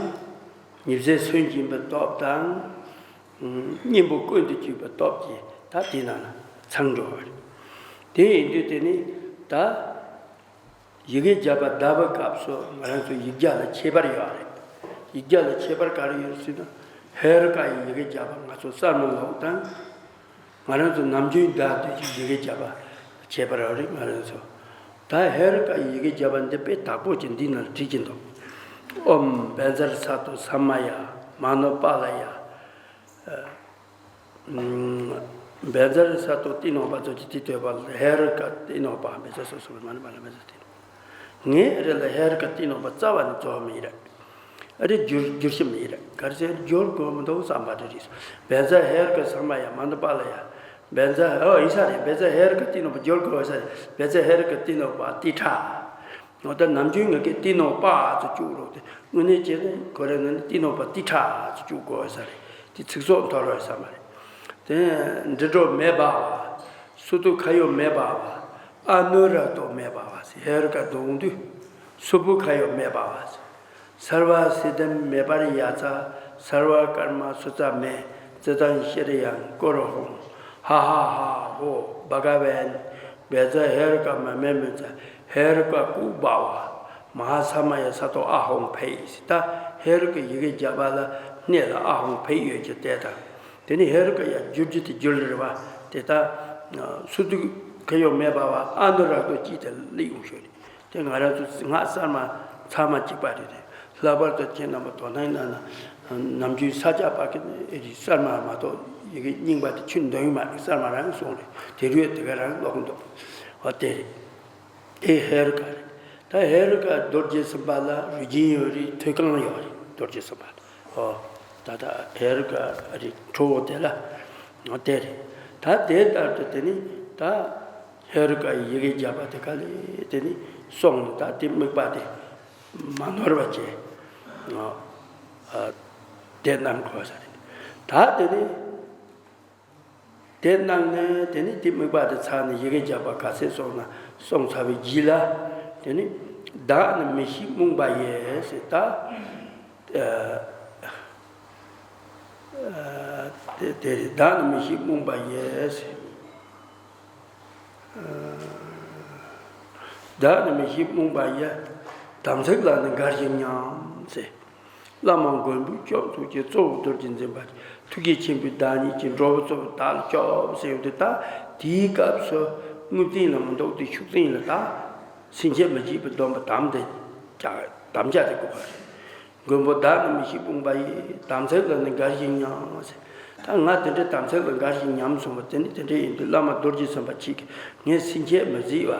ཉི་ཟེར་སུན་འབྱིན་པའི་སྟོབས་དང་། གཉེན་པོ་ཀུན་ཏུ་སྤྱོད་པའི་སྟོབས་ཀྱིས་ད་དེའི་ནང་ལ་ཚང་འགྲོ་བ་རེད། དེ་ཡིན་དུས་དེ་ནི་ད་ཡི་གེ་བརྒྱ་པ་བཟླས་པའི་སྐབས་སུ་ང་རང་ཚོ་ཡིག་བརྒྱ་ལ་ཁྱད་པར་ཡོད་རེད། ཡིག་བརྒྱ་ལ་ཁྱད་པར་ག་རེ་ཡོད་ཟེར་ན། ཧེ་རུ་ཀ་ཡི་ཡི་གེ་བརྒྱ་པ་ང་ཚོ་གསར་མ་ལོག་དང་། ང་རང་ཚོ་ནམ་རྒྱུན་བཟླས་དུས་ཀྱི་ཡི་གེ་བརྒྱ་པ་ཁྱད་པར་ཡོད་རེད། ང་རང་ཚོ་ད་ཧེ་རུ་ཀ་ཡི་ཡི་གེ་བརྒྱ་པ་འདི་དཔེ་དག་པོ་ཅིག་འདི་ནང་བྲིས་ཀྱི་འདུག་ཨོཾ་བཛྲ་སཏྭ་ས་མ་ཡ། མ་ནོ་པཱ་ལ་ཡ། བཛྲ་སཏྭ་ཏི་ནོ་པ་ཚོ་ཅི་ཏི་ཏོ་པ་ལ་ཧེ་རུ་ཀ་ཏི་ནོ་པ་མེ་ཙ་སོ་སོ་མ་ནི་མ་ལ་མེ་ཙ་ཏི་ནོ། ངའི་རེ་ལ་ཧེ་རུ་ཀ་ཏི་ནོ་པ་རྩ་བ་ནས་རྫོགས་མི་རེད། ཨ་རེ་བསྒྱུར་བསྒྱུར་ཤེས་མི་ཡིན་ར། ག་རེ་ཟེར་བསྒྱུར་དགོས་མི་འདུག་བསམ་པ་རེ་རེད། བཛྲ་ཧེ་རུ་ཀ་ས་མ་ཡ་མ་འདི་པ་ལ་ཡ། བཛྲ་ཨོ་ཡིན་ས་རེད། བཛྲ་ཧེ་རུ་ཀ་ཏི་ནུ་པ་བསྒྱུར་དགོས་ས་རེད། བཛྲ་ཧེ་རུ་ཀ་ཏི་ནུ་པ་ཏི་ཁྲ། འོ་ད་ནམ་རྒྱུན་ང་གི་ཏི་ནུ་པ་ཚོ་བཅུག་རོགས་ཏེ་དངོས་གནས་བྱས་ན་ཁོ་རེ་ན་ནི་ཏི་ནུ་པ་ཏི་ཁྲ་ཚོ་བཅུག་དགོས་ས་རེད། དེ་ཚིག་ཚོགས་མཐོ་རོགས་ས་མ་རེད། དེ་འདྲེ་སྒྲོ་མེ་འབར་བ། སུ་ཏུ་ཁ་ཡོ་མེ་འབར་བ། ཨ་ནུ་ར་ཏོ་མེ་འབར་བ་ཟེར། ཧེ་རུ་ཀ་དོང་དུས་སུ་པུ་ཁ་ཡོ་མེ་འབར་བ་ཟེར། སརྦ་སིདྡྷིམ་མེ་པྲ་ཡ་ཙ། སརྦ་ཀརྨ་སུ་ཙ་མེ། ཙི་ཏང་ཤྲི་ཡང་ཀུ་རུ་ཧོམ། ཧ་ཧ་ཧ་ཧོ་བྷ་ག་ཝན། བཛྲ་ཧེ་རུ་ཀ་མ་མེ་མུ་ཙ། ཧེ་རུ་ཀ་ཀུ་བྷ་ཝ། མ་ཧཱ་ས་མ་ཡ་ས་ཏོ་ཨ་ཧོང་ཕེ་ཡི་ཟེར། ད་ཧེ་རུ་ཀ་ཡི་གེ་བརྒྱ་པ་ལ་སྣེ་ལ་ཨ་ཧོང་ཕེ་ཡོད་ཀྱི་དེ་དང་། དེ་ནི་ཧེ་རུ་ཀ་ཡ་བསྒྱུར་རྒྱུ་དེ་བསྒྱུར་རེད་བ། དེ་ལྟ་སུ་ཏུ་ཁ་ཡོ་མེ་འབར་བ་ཨ་ནུ་ར་ཏོ་གཅིག་དེ་སླེབས་ཡོང་ཤོད་རེད། དེ་ང་རང་ཚོ་སྔགས་གསར་མ་ཚང་མ་གཅིག་པ་རེད་དེ། ལྷག་པར་དུ་ཁྱེད་རྣམ་པ་དོ་སྣང་གནང་ན་ནམ་རྒྱུན་ས་སྐྱ་པ་གི་ཨེ་རེད་གསར་མ་མ་གཏོགས་ཡི་གེ་རྙིང་པ་དེ་ཆུ་འདོན་ཡི་མ་རེད། གསར་མ་རང་གསུངས་རེད། དེ་རུས་དེ་ག་རང་ཀློག་གི་འདུག་འོ་དེ་རེད། དེ་ཧེ་རུ་ཀ་རེད། ད་ཧེ་རུ་ཀ་རྡོ་རྗེ་སེམས་དཔའ་ལ་རུས་རྒྱན་ཡོད་རེད། ཐོད་རྐང་ཡོད་རེད། རྡོ་རྗེ་སེམས་དཔའ་ལ། ཨོ། ད་ད་ཧེ་རུ་ཀ་རེད། ཁྲོ་བོ་དེ་ལ། ཨོ་དེ་རེད། ད་དེ་ལྟར་དུ་དེ་ནི་ད་ཧེ་རུ་ཀ་ཡི་གེ་བརྒྱ་པ་དེ་ག་ལེ་དེ་ནི་སོང་ནས་ད་དེ་དམིགས་པ་དེ་མ་ནོར་བ་བྱས། ཨོ། ཨ། དེ་གནང་དགོས་ས་རེད། ད་དེ་ནི། དེ་གནང་ནས་དེ་ནི་དེ་དམིགས་པ་དེ་ཚར་ནས་ཡི་གེ་བརྒྱ་པ་ག་ཚད་སོང་ན་སོང་ཚར་བའི་རྗེས་ལ། དེ་ནི་བདག་ནི་མི་ཤེས་རྨོངས་པ་ཡིས་ཟེར་ད། ཨ། ཨ། དེ་དེ་རེད། བདག་ནི་མི་ཤེས་རྨོངས་པ་ཡིས་ཟེར། ཨ། བདག་ནི་མི་ཤེས་རྨོངས་པ་ཡིས། དམ་ཚིག་ལ་ནི་དགའ་ཞིང་སྙོམས་ཟེར། བླ་མ་མགོན་པོ་སྐྱོབ་ཐུགས་ཀྱི་གཙོ་བོ་རྡོ་རྗེ་འཛིན་པ་ཐུགས་རྗེ་ཆེན་པོའི་བདག་ཉིད་ཀྱི་འགྲོ་བ་གཙོ་བོ་བདག་ལ་སྐྱོབ་ཟེར་ཡོང་དུས་ད་དེའི་སྐབས་སུ་དངོས་བསྟན་ལ་མི་འདུག་དེ་ཤུགས་བསྟན་ལ་ད་སེམས་བསྐྱེད་མི་བྱེད་པའི་སྡོམ་པ་དམ་དེ་བཅའ་དམ་བཅའ་དེ་དགོས་པ་རེད། མགོན་པོ་བདག་ནི་མི་ཤེས་རྨོངས་པ་ཡིས། དམ་ཚིག་ལ་ནི་དགའ་ཞིང་སྙོམས་ཟེར། ད་ང་དེ་འདྲའི་དམ་ཚིག་ལ་དགའ་ཞིང་སྙོམས་སོང་བ་དེ་ནི་དེ་འདྲ་ཡིན་དུས་བླ་མ་རྡོ་རྗེ་སེམས་དཔའ་ཁྱེད་ཀྱིས་ངས་སེམས་བསྐྱེད་མི་བཟེད་པ་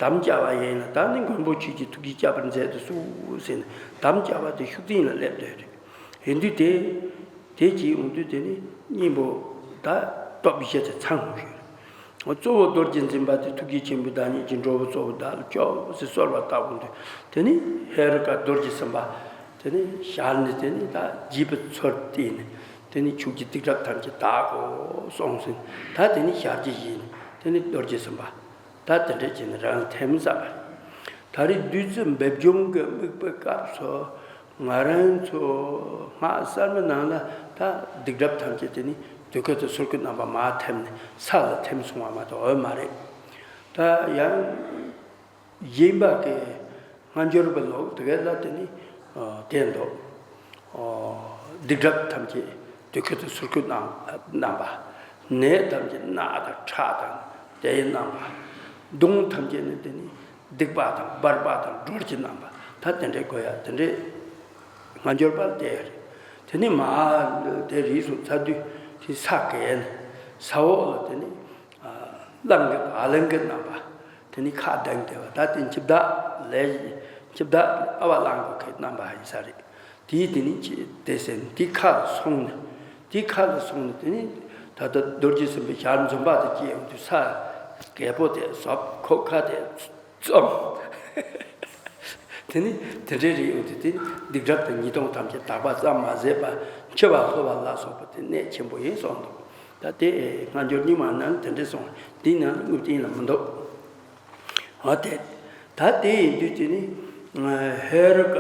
དམ་བཅའ་བ་ཡིན་ན་ད་ནི་མགོན་པོ་ཁྱེད་ཀྱིས་ཐུགས་རྗེ་བསྐྱབ་པར་མཛད་དུ་གསོལ་ཟེར་ནས་དམ་བཅའ་བ་དེ་ཤུགས་བསྟན་ལ་སླེབས་བསྡད་རེད། ཡིན་དུས་དེ། དེ་གྱིས་འོང་དུས་དེ་ནི་སྙིང་པོ་ད་སྟོབས་བཞི་དེ་ཚང་ཞུ། གཙོ་བོ་རྡོ་རྗེ་འཛིན་པ་དེ་ཐུགས་རྗེ་ཆེན་པོའི་བདག་ཉིད་ཀྱི་འགྲོ་བ་གཙོ་བོ་བདག་ལ་སྐྱོབ་ཟེར་གསོལ་བ་བཏབ་འོང་དུས་དེ་ནི་ཧེ་རུ་ཀ་རྡོ་རྗེ་སེམས་དཔའ་དེ་ནི་ཞལ་ནས་དེ་ནི་ད་བརྗིད་པའི་ཚུལ་བསྟན་ནས་དེ་ནི་ཁྱོད་ཀྱི་སྡིག་སྒྲིབ་ཐམས་ཅད་དག་གོ་གསུངས་ཟིན། ད་དེ་ནི་ཞལ་གྱིས་བཞེས་ནས་དེ་ནི་རྡོ་རྗེ་སེམས་དཔའ། ད་དེ་འདྲ་བྱས་ནས་རང་ལ་ཐིམ་ས་རེད། ད་རེས་བདུད་རྩི་འབེབས་སྦྱོང་གི་དམིགས་པའི་སྐབས་སུ་ང་རང་ཚོ་སྔགས་གསར་མའི་ནང་ལ་ད་སྡིག་སྒྲིབ་ཐམས་ཅད་དེ་ནི་དུད་ཁ་དང་གསུར་ཁ་རྣམ་པ་མར་ཐིམ་ནས་ས་ལ་ཐིམ་སོང་བ་མ་གཏོགས་འོས་མ་རེད། ད་ཡང་གཞན་པ་གི་སྔ་འགྱུར་བ་ལོག་དེ་ག་ལ་དེ་ནི་དེ་འདུག་སྡིག་སྒྲིབ་ཐམས་ཅད་དུད་ཁ་དང་གསུར་ཁ་རྣམ་རྣམ་པ། ནད་ཐམས་ཅད་རྣག་དང་ཁྲག་དང་དེའི་རྣམ་པ། གདོན་ཐམས་ཅད་ནི་དེ་ནི་སྡིག་པ་དང་འབར་བ་དང་སྒྲོལ་གྱི་རྣམ་པ། ད་དེ་འདྲའི་དགོས་ཡ་དེ་འདྲའི་སྔ་འགྱུར་བ་དེ་རེད། དེ་ནི་མར་དེ་རིལ་སོང་ཚར་དུས་དེ་ས་གས་ནས་ས་འོག་ལ་དེ་ནི་གླང་གི་བ་ལང་གི་རྣམ་པ། དེ་ནི་ཁ་གདངས་ཏེ་བ་ད་དེ་འཆི་བདག་ལས་འཆི་བདག་ཨ་བ་གླང་གི་ཁའི་རྣམ་པ་ཡིན་ས་རེད། དེའི་དེ་ནི་ཅི་དེ་ཟེར་ནས་དེ་ཁ་ལ་སོང་ནས་དེ་ཁ་ལ་སོང་ནས་དེ་ནི་ད་ལྟ་རྡོ་རྗེ་སེམས་དཔའི་ཞལ་འཛུམ་པ་དེ་སྐྱེས་ཡོང་དུས་ས་རྒད་པོ་དེ་ཟོབ་ཁོ་ཁ་དེ་བཙུམ། དེ་ནི་དེ་འདྲའི་རིགས་ཡོང་དུས་དེ་ནི་སྡིག་སྒྲིབ་དང་ཉེས་ལྟུང་ཐམས་ཅད་དག་པ་ཙམ་མ་ཟད་པར་འཆི་བ་ལྷོ་བ་ལ་སོགས་པ་དེ་གནད་ཆེན་པོ་ཡིན་གསུངས་འདུག་ད་དེ་སྔ་འགྱུར་རྙིང་མ་ནང་དེ་འདྲ་གསུངས། འདི་ནང་དངོས་བསྟན་ལ་མི་འདུག་འོ་དེ། ད་དེ་ཡིན་དུས་དེ་ནི། ཧེ་རུ་ཀ་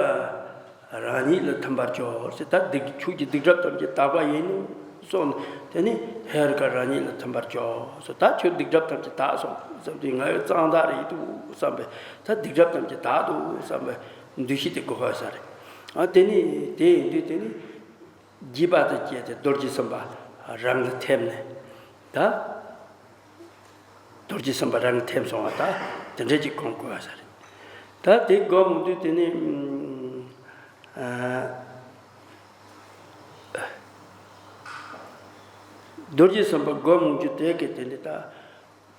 རང་ཉིད་ལ་ཐིམ་པར་གྱུར་ཟེར། ད་སྡིག་ཁྱོད་ཀྱི་སྡིག་སྒྲིབ་ཐམས་ཅད་དག་པ་ཡིན་ནོ་གསུངས་ནས་དེ་ནི་ཧེ་རུ་ཀ་རང་ཉིད་ལ་ཐིམ་པར་གྱུར་ཟེར། ད་ཁྱོད་སྡིག་སྒྲིབ་ཐམས་ཅད་དག་སོང་བསམ་དུས་ང་ཡི་གཙང་དག་རེད་འདུག་བསམ་པས་ད་སྡིག་སྒྲིབ་ཐམས་ཅད་དག་འདུག་བསམ་པའི་འདུ་ཤེས་དེ་དགོས་པ་ས་རེད། ཨ་དེ་ནི་དེ་ཡིན་དུས་དེ་ནི། བརྗིད་པ་དང་བཅས་ཏེ་རྡོ་རྗེ་སེམས་དཔའ་རང་ལ་ཐིམ་ནས་ད། རྡོ་རྗེ་སེམས་དཔའ་རང་ལ་ཐིམ་སོང་བ་ད་དེ་འདྲ་ཅིག་སྒོམ་དགོས་པ་ས་རེད། ད་དེ་སྒོམ་འོང་དུས་དེ་ནི། ཨ། རྡོ་རྗེ་སེམས་དཔའ་སྒོམ་འོང་རྒྱུ་དེ་གས་དེ་ནི་ད་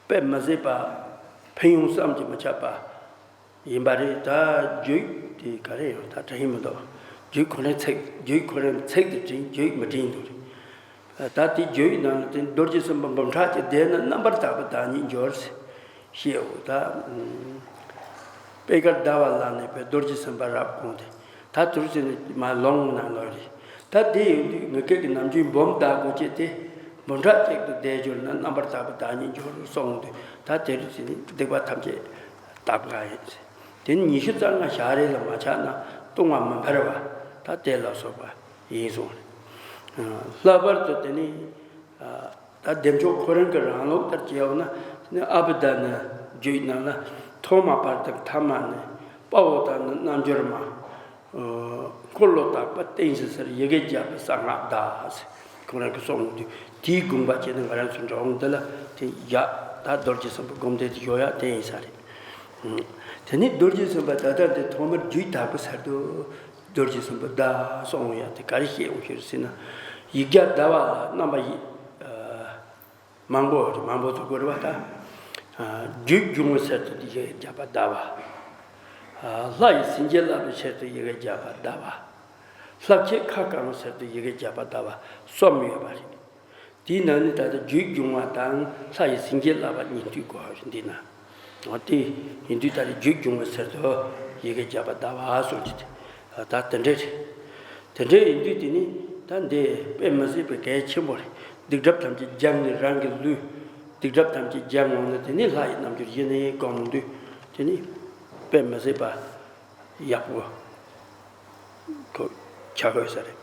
དཔེ་མི་སྲིད་པ་ཕན་ཡོན་བསམ་གྱིས་མི་ཁྱབ་པ། ཡིན་པ་རེད། ད་རྒྱུད་དེ་ག་རེ་ཡོད་ད་དྲན་གྱི་མི་འདུག་རྒྱུད་ཁོ་རང་ཚིག་རྒྱུད་ཁོ་རང་ཚིག་དེ་དྲན་རྒྱུད་མི་དྲན་འདུག་ད་དེ་རྒྱུད་ནང་ལ་དེ་རྡོ་རྗེ་སེམས་དཔའ་འབུམ་ཕྲག་གཅིག་བསྡད་ན་རྣམ་པར་དག་པའི་བདག་ཉིད་འབྱོར་ཞེས་འོ་ད། པད་དཀར་ཟླ་བ་ལ་གནས་པའི་རྡོ་རྗེ་སེམས་དཔའ་རབ་དགོངས་ཏེ། ད་དུར་ཟེར་ནས་མ་ལོང་ནང་ལོག་རེད། ད་དེ་ཡོད་དུས་ངེད་སྐད་ཀྱི་ནམ་རྒྱུན་འབུམ་བདག་དགོས་ཀྱི་དེ། འབུམ་ཕྲག་གཅིག་ཏུ་བསྡད་འབྱོར་ན་རྣམ་པར་དག་པའི་བདག་ཉིད་འབྱོར་གསུངས་དུས་ད་དེ་རུ་ཟེར་ནས་སྡིག་པ་ཐམས་ཅད་དག་པ་ཡིན། དེ་ནི་ཉི་ཤུ་རྩ་ལྔ་ཞག་རེ་ལ་མ་ཆགས་ན་ལྟུང་བ་མི་འཕེལ་བ་ད་དེ་ལ་སོགས་པ་ཡིན་གསུངས། ལྷག་པར་དུ་དེ་ནི། ད་བདེ་མཆོག་ཁོ་རང་གི་རང་ལུགས་ལྟར་བྱས་ཡོང་ན་ནི་ཨ་བི་དྷ་ན་རྒྱུད་ནང་ལ་ཐོག་མ་བར་དུ་ཐ་མ་ནི་དཔའ་བོ་དང་ནི་རྣལ་འབྱོར་མ། འཁོར་ལོ་དག་པ་བསྟན་ཞིང་གསལ་ཡི་གེ་བརྒྱ་པ་གསང་སྔགས་བཟླ། ཁོ་རང་གི་གསུང་དུས་དེའི་དགོངས་པ་བྱས་ནས་ང་རང་ཚོ་འགྲོ་འོང་འདི་ལ་དེ་ཡག་ད་རྡོ་རྗེ་སེམས་དཔའ་སྒོམ་བཟླས་དེ་ཡོད་ཡག་དེ་ཡིན་ས་རེད། དེ་ནས་རྡོ་རྗེ་སེམས་དཔའ་ད་ལྟ་འདི་ཐོག་མར་རྒྱུད་དག་པ་ཟེར་དུས། རྡོ་རྗེ་སེམས་དཔའ་བཟླ་གསུང་ཡ་དེ་ག་རེ་བཤད་འོང་ཤེར་ཟེར་ན། ཡིག་བརྒྱ་བཟླ་བ་ལ་རྣམ་པ་ཡི། མང་པོ་རེད་མང་པོ་ཚོ་དགོས་རེད་བ་ད། རྒྱུད་འབྱུང་བའི་ཚུལ་དུ་ཡི་གེ་བརྒྱ་པ་བཟླ་བ། ལྷ་ཡི་སེམས་བསྐྱེད་བསླབ་པའི་ཚུལ་དུ་ཡི་གེ་བརྒྱ་པ་བཟླ་བ། ལྷ་ཁྱེད་ཁ་བསྐང་བའི་ཚུལ་དུ་ཡི་གེ་བརྒྱ་པ་བཟླ་བ་གསུམ་ཡོད་པ་རེད། དེའི་ནང་ནས་ད་ལྟ་རྒྱུད་འབྱུང་བ་དང་ལྷ་ཡི་སེམས་བསྐྱེད་བསླབ་པ་གཉིས་མཐུད་དགོས་པ་རེད་འདི་ན། འོ་དེ་ཡིན་དུས་ད་རེས་རྒྱུད་འབྱུང་བའི་ཚུལ་དུ་ཡི་གེ་བརྒྱ་པ་བཟླ་བ་སོགས་ཀྱི་དེ་ད་དེ་འདྲ་རེད། དེ་འདྲ་ཡིན་དུས་དེ་ནི་ད་འདི་དཔེ་མི་སྲིད་པའི་གལ་ཆེན་པོ་རེད། སྡིག་སྒྲིབ་ཐམས་ཅད་སྦྱངས་ནས་རང་གི་ལུས་སྡིག་སྒྲིབ་ཐམས་ཅད་སྦྱངས་འོང་ན་དེ་ནི་ལྷ་ཡི་རྣལ་འབྱོར་ཡེ་ནས་སྒོམ་དུས་དེ་ནི་དཔེ་མི་སྲིད་པ། ཡག་པོ་ཐོབ་ཆགས་དགོས་ས་རེད།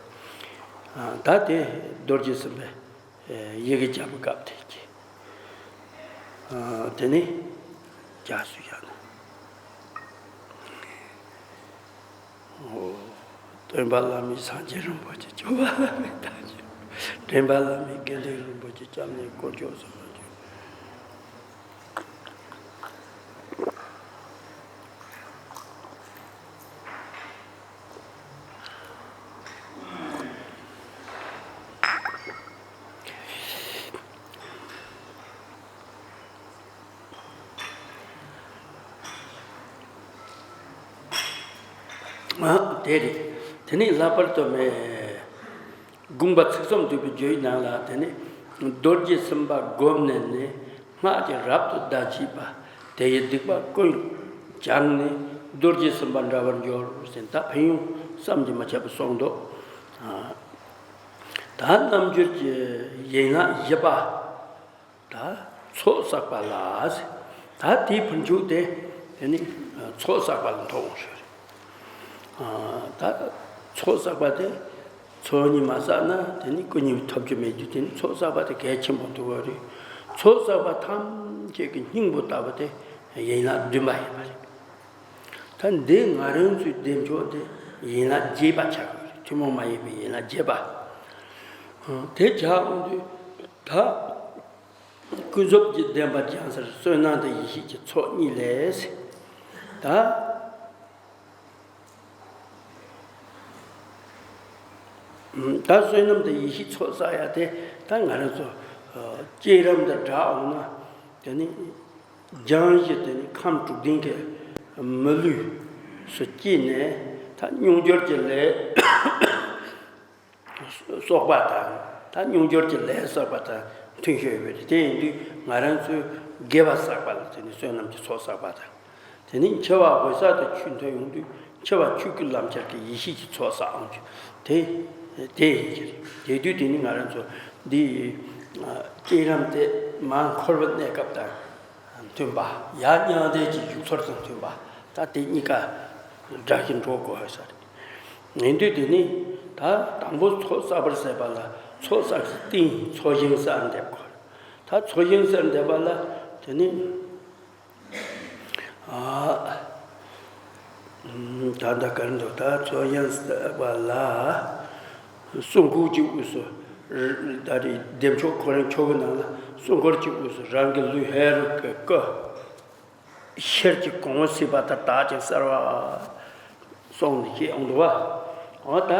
ད་དེ་རྡོ་རྗེ་སེམས་དཔའི་ཡི་གེ་བརྒྱ་པ་སྐབས་དེ་གི། དེ་ནི་རྒྱ་སུ་ཡང་ན། སྟོན་པ་བླ་མའི་སངས་རྒྱས་རིན་པོ་ཆེ། སྐྱོབ་པ་བླ་མའི་བདག་ཉིད། འདྲེན་པ་བླ་མའི་དགེ་འདུན་རིན་པོ་ཆེ། སྐྱབས་གནས་དཀོན་མཆོག་གསུམ་ལ་འཇུག་ཨ། དེ་རེད། དེ་ནས་ལྷག་པར་དུ་མེ། དགོངས་པ་ཚིག་གསུམ་འདུས་པའི་རྒྱུད་ནང་ལ་དེ་ནི་རྡོ་རྗེ་སེམས་དཔའ་སྒོམ་ནས་ནི་སྔགས་ཀྱིས་རབ་ཏུ་བཟླ་བགྱིས་པ། དེ་ཡི་སྡིག་པ་ཀུན་སྦྱངས་ནས་རྡོ་རྗེ་སེམས་དཔའ་འདྲ་བར་འགྱུར་ཟེར་ད་ཕན་ཡོན་བསམ་གྱིས་མི་ཁྱབ་པ་གསུངས་འདུག་ད་རྣལ་འབྱོར་གྱི་ཡན་ལག་བཞི་པ། ད་ཚོགས་བསགས་པ་ལ་ཟེར། ད་དེའི་ཕུར་མཇུག་དེ་དེ་ནི་ཚོགས་བསགས་པ་ལ་འཐོགས་འོང་ཞུ་རེད། ད་ཚོགས་བསགས་པ་དེ་ཚོགས་གཉིས་མ་བསགས་ན་དེ་ནི་སྐུ་གཉིས་ཐོབ་རྒྱུ་མེད་རྒྱུ་དེ་ནི་ཚོགས་བསགས་པ་དེ་གལ་ཆེན་པོ་འདུག་བ་རེད། ཚོགས་བསགས་པ་ཐམས་ཅད་ཀྱི་སྙིང་པོ་ལྟ་བུ་དེ་ཡན་ལག་བདུན་པ་ཡིན་པ་རེད། ད་འདི་ང་རང་ཚོའི་བདེ་མཆོག་དེ་ཡན་ལག་བརྒྱད་པ་ཆགས་ཀྱི་རེད། ཐུན་མོང་མ་ཡིན་པའི་ཡན་ལག་བརྒྱད་པ། དེ་ཆགས་འོང་དུས་ད། ཀུན་རྫོབ་ཀྱི་བདེན་པ་སྦྱང་སར་བསོད་ནམས་དང་ཡེ་ཤེས་ཀྱི་ཚོགས་གཉིས་ལས། ད། ད་བསོད་ནམས་དང་ཡེ་ཤེས་ཚོགས་བསགས་ཡ་དེ་ད་ང་རང་ཚོ་བསྐྱེད་རིམ་དང་སྦྲགས་འོང་ན་དེ་ནི་སྦྱང་གཞི་དེ་ནི་ཁམས་དྲུག་ལྡན་གྱི་མི་ལུས་སུ་སྐྱེས་ནས་ད་མྱོང་འགྱུར་གྱི་ལས། གསོག་པ་དང་ད་མྱོང་འགྱུར་གྱི་ལས་གསོག་པ་དང་མཐུན་ཤོས་ཡོད་པས། དེ་ཡིན་དུས་ང་རང་ཚོས་དགེ་བ་བསགས་པ་ལ་དེ་ནི་བསོད་ནམས་ཀྱི་ཚོགས་བསགས་པ་དང་། དེ་ནི་འཆི་བ་འོད་གསལ་དུ་ཆོས་མཐོང་ཡོང་དུས་འཆི་བ་ཆོས་སྐུའི་ལམ་ཁྱེར་གྱི་ཡེ་ཤེས་ཀྱི་ཚོགས་བསགས་འོང་རྒྱུ་དེ་དེ་ཡིན་གྱི་རེད། དེ་དུས་དེ་ནི་ང་རང་ཚོ་འདི་བསྐྱེད་རིམ་དེ་མར་འཁོར་བའི་གནས་སྐབས་དང་། མཐུན་པ། ཡར་མྱང་འདས་ཀྱི་བཞུགས་ཚུལ་དང་མཐུན་པ། ད་དེ་གཉིས་ཀ་འདྲ་ཞིང་འགྲོ་དགོས་ས་རེད། ཡིན་དུས་དེ་ནི་ད་དང་པོ་ཚོགས་བསགས་པར་ཟད་པ་ལ་ཚོགས་བསགས་ཀྱི་རྟིང་ཚོགས་ཞིང་སར་འདེབས་དགོས། ད་ཚོགས་ཞིང་སར་འདེབས་པ་ལ་དེ་ནི་ཨ། ད་ལྟ་གར་འདུག་ད་ཚོགས་ཞིང་སར་བ་ལ། སྲུང་འཁོར་གྱི་དབུས་སུ། ད་རེས་བདེ་མཆོག་ཁོ་རང་ཁྱོ་གའི་ནང་ལ་སྲུང་འཁོར་གྱི་དབུས་སུ་རང་གི་ལུས་ཧེ་རུ་ཀའི་སྐུ། ཤེལ་གྱི་གོང་བུ་སྲིད་པ་དང་དག་ཅིང་གསལ་བ། གསུངས་ནས་བཤད་འོང་འདུག་བ། འོ་ད་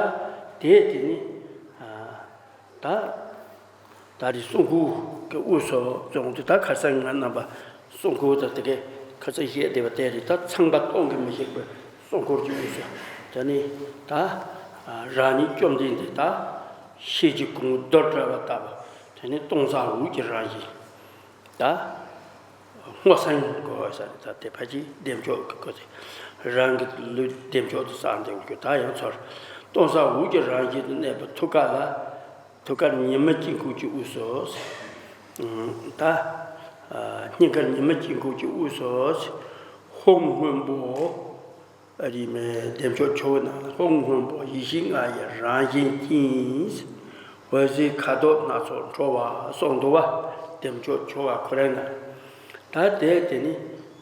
དེ་དེ་ནི། ད། ད་རེས་སྲུང་འཁོར་གྱི་དབུས་སུ་བྱུང་དུས་ད་ཁ་སང་ང་རྣམ་པ་སྲུང་འཁོར་དང་དེ་གའི་ཁ་སང་བཤད་བསྡད་པ་དེ་རེད། ད་ཚངས་པ་སྟོང་གིས་མི་ཤིགས་པའི་སྲུང་འཁོར་གྱི་དབུས་སུ་དེ་ནི་ད་ རང་ཉིད་བཅོམ་ལྡན་འདས་ད་ཤེལ་གྱི་གོང་བུ་རྡོལ་བྲལ་བ་ལྟ་བུ། དེ་ནི་སྟོང་སང་འོད་ཀྱི་རང་བཞིན། ད་སྔོ་སེང་དགོས་ས་རེད། ད་དེ་ཕལ་ཆེར་བདེ་མཆོག་གི་སྐོར་དེ། རང་གི་ལུས་བདེ་མཆོག་ཏུ་བསམ་སྟེ་འོང་རྒྱུ། ད་ཡང་ཚོར། སྟོང་སང་འོད་ཀྱི་རང་བཞིན་དུ་གནས་པའི་ཐུགས་ཀ་ལ། ཐུགས་ཀར་ཉི་མ་དཀྱིལ་འཁོར་གྱི་དབུས་སུ། ད་སྙིང་གར་ཉི་མ་དཀྱིལ་འཁོར་གྱི་དབུས་སུ། ཧཱུྃ་སྔོན་པོ། ཨ་རིག་མའི་བདེ་མཆོག་ཆུ་བོའི་ནང་ལ། ཧཱུྃ་སྔོན་པོ་ཡེ་ཤེས་ལྔ་ཡི་རང་བཞིན་ཅན། འོད་ཟེར་ཁ་དོག་སྣ་ཚོགས་འཕྲོ་བ་གསུངས་འདུག་བ། བདེ་མཆོག་ཆུ་བོ་ཁོ་རང་ན། ད་དེ་དེ་ནི་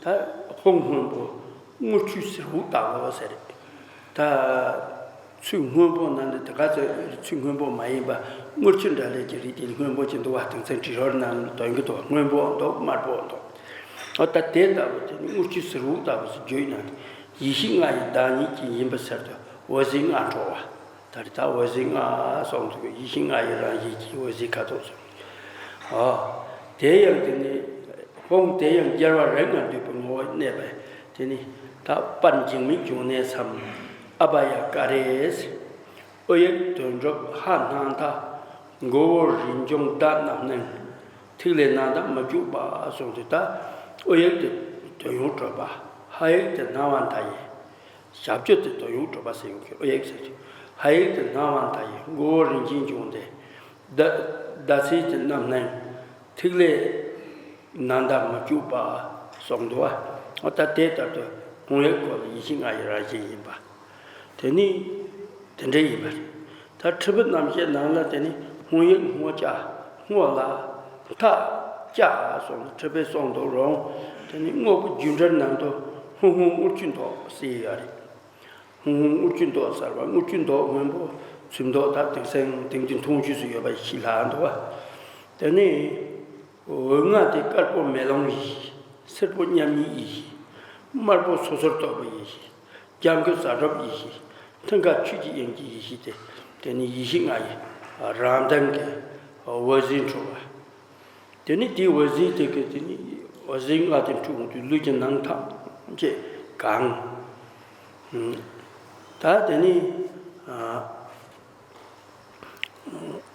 ད་ཧཱུྃ་སྔོན་པོ་དངུལ་ཆུ་ཟེར་འོ་ལྟ་བུ་ཟེར། ད་ཚུལ་སྔོན་པོ་ནང་དུ་དེ་ག་ཚོད་ཚུལ་སྔོན་པོ་མ་ཡིན་པ། དངུལ་ཆུ་འདྲ་ལས་ཀྱི་རིགས་དེ་སྔོན་པོ་ཅིག་འདུག་བ། དེང་སང་དྲི་རོ་ནང་ལ་འདོན་གྱི་འདུག་སྔོན་པོ་འདུག་དམར་པོ་འདུག་འོ་ད་དེ་ལྟ་བུ་དེ་ནི་དངུལ་ཆུ་ཟེར་འོ་ལྟ་བུ་ཟེར་བརྗོད་ན། ཡེ་ཤེས་ལྔ་ཡི་བདག་ཉིད་ཅན་ཡིན་པའི་ཕྱིར་དུ་འོད་ཟེར་ལྔ་འཕྲོ་བ། ད་རེས་ད་འོད་ཟེར་ལྔ་གསུངས་འདུག་ཡེ་ཤེས་ལྔ་ཡི་རང་བཞིན་གྱི་འོད་ཟེར་ཁ་དོག་གསུངས། ཨ། དེ་ཡང་དེ་ནི་ཧཱུྃ་དེ་ཡང་རྒྱལ་བ་རིགས་ལྔ་འདུས་པའི་ངོ་བོར་གནས་པས། དེ་ནི་ད་དཔལ་འཇིགས་མེད་འབྱུང་གནས་སམ། ཨ་བྷ་ཡ་ཀ་རེ། དབུ་ཡུག་དོན་གྲུབ་ཕ་སྣང་མཐའ། མགོ་བོ་རིན་འབྱུང་ཟླ་རྣམ་སྣང་། ཐིག་ལེ་རྣམ་དག་མི་འཁྲུགས་པ་གསུངས་ཏེ། ད་དབུ་ཡུག་དེ་དོན་ཡོད་གྲུབ་པ། ཕ་ཡུག་དེ་སྣང་བ་མཐའ་ཡས། ཞབས་ཀྱུ་དེ་དོན་ཡོད་གྲུབ་པ་ཟེར་ཡོང་གི། དབུ་ཡུག་ཟེར་གྱི། ཕ་ཡུག་དེ་སྣང་བ་མཐའ་ཡས། མགོ་བོ་རིན་ཆེན་འབྱུང་ལྡན། ཟླ་ཟླ་ཚེས་དེ་རྣམ་སྣང་། ཐིག་ལེ་རྣམ་དག་མི་འཁྲུགས་པ་གསུངས་འདུག་བ། འོ་ད་དེ་ལྟར་དུ་ཧཱུྃ་ཡིག་ཁོ་ལ་ཡེ་ཤེས་ལྔ་ཡི་རང་བཞིན་ཡིན་པ། དེ་ནི་དེ་འདྲ་ཡིན་པ་རེད། ད་ཁྲི་པའི་རྣམ་བཤད་ནང་ལ་དེ་ནི་ཧཱུྃ་ཡིག་སྔོ་སྐྱ། སྔོ་ལ་མཐའ་སྐྱ་གསུངས། ཁྲི་པས་གསུངས་འདུག་རུང་། དེ་ནི་དངོས་པོ་རྒྱུ་འབྲས་ནང་དུ་ཧཱུྃ་ཧཱུྃ་དངུལ་ཆུ་མདོག་ཟེར་ཡོད་རེད། ཧཱུྃ་ཧཱུྃ་དངུལ་ཆུ་མདོག་ཟེར་བ། དངུལ་ཆུ་མདོག་སྔོན་པོ་ཆུ་མདོག་ད་དེང་སང་དེང་དུས་མཐོང་ཆོས་སུ་ཡོད་པ་ཞིག་ལྷག་འདུག་བ། དེ་ནི་འོད་ལྔ་དེ་དཀར་པོ་མེ་ལོང་ཡེ་ཤེས། སེར་པོ་མཉམ་ཉིད་ཡེ་ཤེས། དམར་པོ་སོ་སོར་རྟོག་པའི་ཡེ་ཤེས། ལྗང་གུ་ཟ་འཕྲོ་ཡེ་ཤེས། མཐིང་ག་ཆོས་ཀྱི་དབྱིངས་ཀྱི་ཡེ་ཤེས་ཏེ། དེ་ནི་ཡེ་ཤེས་ལྔ་ཡི་རང་གདངས་ཀྱི་འོད་ཟེར་འཕྲོ་བ། དེ་ནི་དེའི་འོད་ཟེར་དེ་གིས་དེ་ནི་འོད་ཟེར་ལྔ་དེ་འཕྲོས་འོང་དུས་ལུས་ཀྱི་ནང་ཐམས་ཅད་གང་། ད་དེ་ནི་ཨ།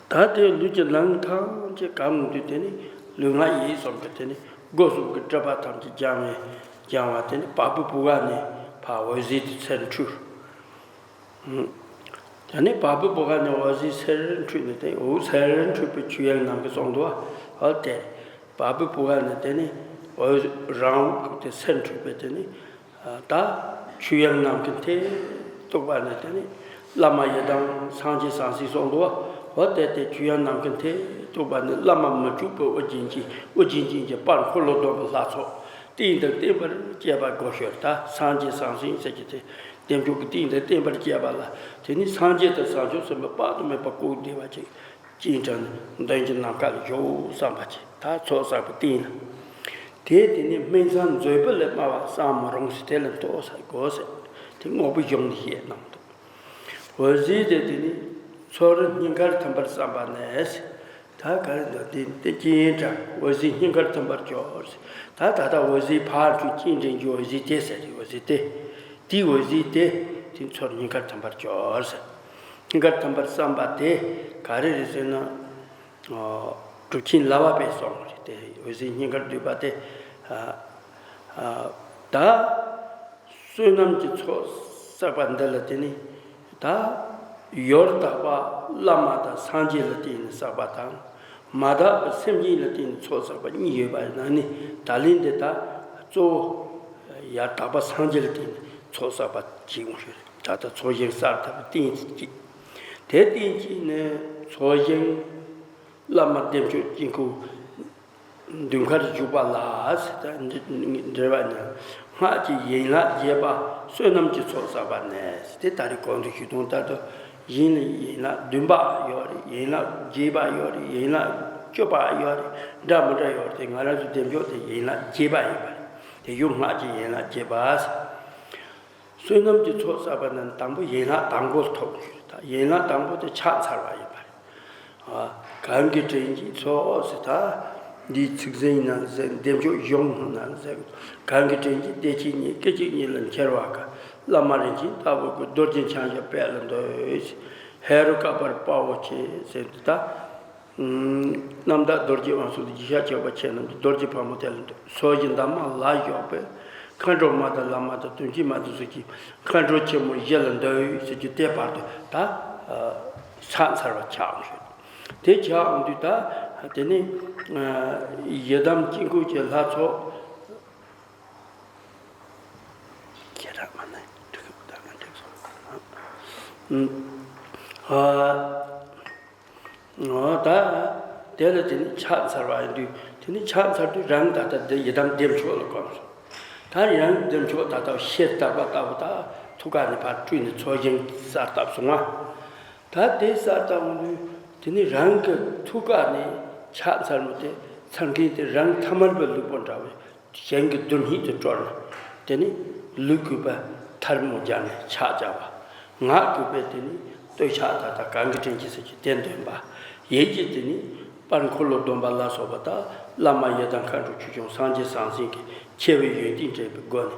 ད་དེ་ལུས་ཀྱི་ནང་ཐམས་ཅད་གང་འོང་དུས་དེ་ནི་ལུས་ངག་ཡིད་གསུམ་གྱི་དེ་ནི་སྒོ་གསུམ་གྱི་སྒྲིབ་པ་ཐམས་ཅད་སྦྱང་བའི་སྦྱང་བ་དེ་ནི་བ་སྤུའི་བུ་ག་ནས་ཕར་འོད་ཟེར་དེ་ཚུར་འཕྲོས། ད་ནི་བ་སྤུའི་བུ་ག་ནས་འོད་ཟེར་ཚུར་འཕྲོས་ནས་དེ་འོད་ཚུར་འཕྲོས་པའི་ཆོས་དབྱིངས་ནམ་མཁའ་གསུངས་འདུག་བ། འོ་དེ་བ་སྤུའི་བུ་ག་ནས་དེ་ནི་འོད་རང་འོད་དེ་ཚུར་འཕྲོས་པས་དེ་ནི། ད་ཆོས་དབྱིངས་ནམ་མཁའི་མཐས་གཏུགས་པ་ནི་དེ་ནི་བླ་མ་ཡི་དམ་སངས་རྒྱས་སངས་སྲས་གསུངས་འདུག་བ། འོ་དེ་དེ་ཆོས་དབྱིངས་ནམ་མཁའི་མཐས་གཏུགས་པ་ནི་བླ་མ་མི་བསྐྱོད་པའི་ཨོ་རྒྱན་གྱི་ཨོ་རྒྱན་ཅན་གྱི་དཔལ་འཁོར་ལོ་སྡོམ་པའི་ལྷ་ཚོགས་བསྟན་དང་བསྟན་པར་བཅས་པ་དགོས་ཤོར། ད་སངས་རྒྱས་སངས་སྲས་ཟེར་གྱི་དེ་བདེ་མཆོག་གི་བསྟན་དང་བསྟན་པར་བཅས་པ་ལ་དེ་ནི་སངས་རྒྱས་དང་བྱང་ཆུབ་སེམས་དཔའ་དཔག་ཏུ་མེད་པ་བཀོད་བསྡད་པ་ཅིག་སྤྱན་དྲངས་ནས་མདུན་གྱི་ནམ་མཁའ་ལ་བཞུགས་བསམ་པ་ཅིག་ད་ཚོགས་བསགས་པའི་རྟེན་ལ། དེ་དེ་ནི་སྨིན་མཚམས་མཛོད་སྤུ་ལས་དམའ་བ་བསམ་མི་རུང་ཟེར། དེ་ལ་མཐོ་ས་དགོས་ཟེར། དེ་དངོས་པོའི་གཞུང་ནས་བཤད་གནང་འདུག་འོད་ཟེར་དེ་དེ་ནི་ཚུར་སྙིང་གར་ཐིམ་པར་བསམ་པ་ནས། ད་ག་རེ་འདུག་དེ་དེ་སྤྱན་དྲངས་འོད་ཟེར་སྙིང་གར་ཐིམ་པར་གྱུར། ད་ད་ལྟ་འོད་ཟེར་ཕར་འཕྲོས་སྤྱན་དྲངས་རྒྱུ་འོད་ཟེར་དེ་ཟེར། འོད་ཟེར་དེ། དེའི་འོད་ཟེར་དེ་དེ་ཚུར་སྙིང་གར་ཐིམ་པར་གྱུར་ཟེར། སྙིང་གར་ཐིམ་པར་བསམ་པ་དེ་ག་རེ་རེད་ཟེར་ན། གྲུབ་ཆེན་ལག་པ་པས་གསུངས་པ་རེད་དེ། འོད་ཟེར་སྙིང་གར་བསྡུས་པ་དེ། ད་བསོད་ནམས་ཀྱི་ཚོགས་བསགས་པ་འདི་ལ་དེ་ནི་ད་ཡང་དག་པ་བླ་མ་དང་སངས་རྒྱས་ལ་བརྟེན་ནས་བསགས་པ་དང་། མ་དག་པའི་སེམས་ཅན་ལ་བརྟེན་ནས་ཚོགས་བསགས་པ་གཉིས་ཡོད་པ་ནང་ནས། ད་ལན་འདི་ད་གཙོ་བོ་ཡང་དག་པ་སངས་རྒྱས་ལ་བརྟེན་ནས་ཚོགས་བསགས་པ་ཅིག་འོང་ཤོར། ད་ལྟ་ཚོགས་ཞིང་གསར་དག་པའི་རྟེན་གཅིག་དེ་རྟེན་གཅིག་ནི་ཚོགས་ཞིང་བླ་མ་བདེ་མཆོག་དཀྱིལ་འཁོར་མདུན་མཁར་བཞུགས་པ་ལ་ཟེར། ད་འདི་འགྲེལ་པ་ནི། སྔགས་ཀྱི་ཡན་ལག་རྒྱས་པ་བསོད་ནམས་ཀྱི་ཚོགས་བསགས་པ་ནས་ཟེར། དེ་ད་རེས་གོང་དུ་ཞུས་དོན་ལྟར་དུ། ཡན་ལག་ཡན་ལག་བདུན་པ་ཡོད་རེད། ཡན་ལག་བརྒྱད་པ་ཡོད་རེད། ཡན་ལག་བཅུ་པ་ཡོད་རེད། འདྲ་མི་འདྲ་ཡོད་རེད། དེ་ང་རང་ཚོ་བདེ་མཆོག་དེ་ཡན་ལག་བརྒྱད་པ་ཡིན་པ་རེད། དེ་ཡང་སྔགས་ཀྱི་ཡན་ལག་རྒྱས་པ་ཟེར། བསོད་ནམས་ཀྱི་ཚོགས་བསགས་པ་རྣམས་དང་པོ་ཡན་ལག་དང་པོ་ཐོབ་དགོས། ད་ཡན་ལག་དང་པོ་དེ་ཕྱག་འཚལ་བ་ཡིན་པ་རེད། ཨ། གང་གི་དྲིན་གྱིས་ཚོགས་ཟེར། ད་འདིའི་ཚིག་ཟིན་ན་ཟེར། བདེ་མཆོག་གཞུང་ན་ཟེར། གང་གི་དྲིན་གྱིས་བདེ་སྐྱིད་ཉིད་སྐད་ཅིག་ཉིད་ལ་འཁྱེར་བ་ག་བླ་མ་རིན་ཆེན་ལྟ་བུ་གི། རྡོ་རྗེ་འཆང་ཞབས་པད་ལ་འདུད། ཧེ་རུ་ཀ་པར་དཔའ་བོ་ཆེ་ཟེར་དུས་ད། རྣམ་དག་རྡོ་རྗེ་དབང་ཕྱུག་ཏུ་གཞིར་གཤེགས་པ་ཁྱེད་རྣམས་ཀྱི་རྡོ་རྗེ་ཕག་མོ་དེ་ལ་འདུད། སོ་བཞི་འདབ་མ་ལ་བཞག་པའི་མཁའ་འགྲོ་མ་དང་བླ་མ་དང་དོན་བྱེད་མ་དང་སོགས་ཀྱི་མཁའ་འགྲོ་ཆེན་མོ་བཞི་ལ་འདུད་ཟེར་རྒྱུ་དེ་བར་དུ་ད་ཕྱག་འཚལ་བ་ཆགས་འོང་ཞུ། དེ་ཆགས་འོང་དུས་ད་དེ་ནི་ཡི་དམ་དཀྱིལ་འཁོར་གྱི་ལྷ་ཚོགས། ཁྱེད་རང་མ་ནས་འགྲིག་གི་ད་ང་འགྲིག་སོང་། ཨ། ཨོ་ད། དེ་ལ་དེ་ནི་ཕྱག་འཚལ་བ་ཡིན་དུས་དེ་ནི་ཕྱག་འཚལ་དུས་རང་ད་ལྟ་དེ་ཡི་དམ་བདེ་མཆོག་ལ་བསྒོམས་སོང་། ད་ཡི་དམ་བདེ་མཆོག་ད་ལྟ་ཤེལ་ལྟ་བུ་ལྟ་བུ་ད་ཐུགས་ཀ་ནས་ཕར་སྤྲུལ་ནས་ཚོགས་ཞིང་གསལ་བཏབ་སོང་ང་། ད་དེ་གསལ་བཏབ་འོང་དུས་དེ་ནི་རང་གི་ཐུགས་ཀ་ནས་ཕྱག་འཚལ་མི་དེ་འཚལ་མཁན་དེ་རང་ཐ་མལ་པའི་ལུས་པོ་འདྲ་བའི། གཞན་གྱི་དོན་སྙིང་དུ་སྤྲོར་ནས་དེ་ནི་ལུས་གུས་པ་ཐལ་མོ་སྦྱར་ནས་ཕྱག་བྱ་བ། ངག་གུས་པས་དེ་ནི་བསྟོད་ཕྱག་ད་ལྟ་གང་གི་དྲིན་གྱིས་ཟེར་གྱི་དེ་འདོན་པ། ཡིད་ཀྱིས་དེ་ནི་དཔལ་འཁོར་ལོ་སྡོམ་པ་ལ་སོགས་པ་དང་བླ་མ་ཡི་དམ་མཁའ་འགྲོ་ཆོས་སྐྱོང་སངས་རྒྱས་ཟང་ཟིང་གི་ཆེ་བའི་ཡོན་ཏན་འདྲེས་པའི་སྒོ་ནས་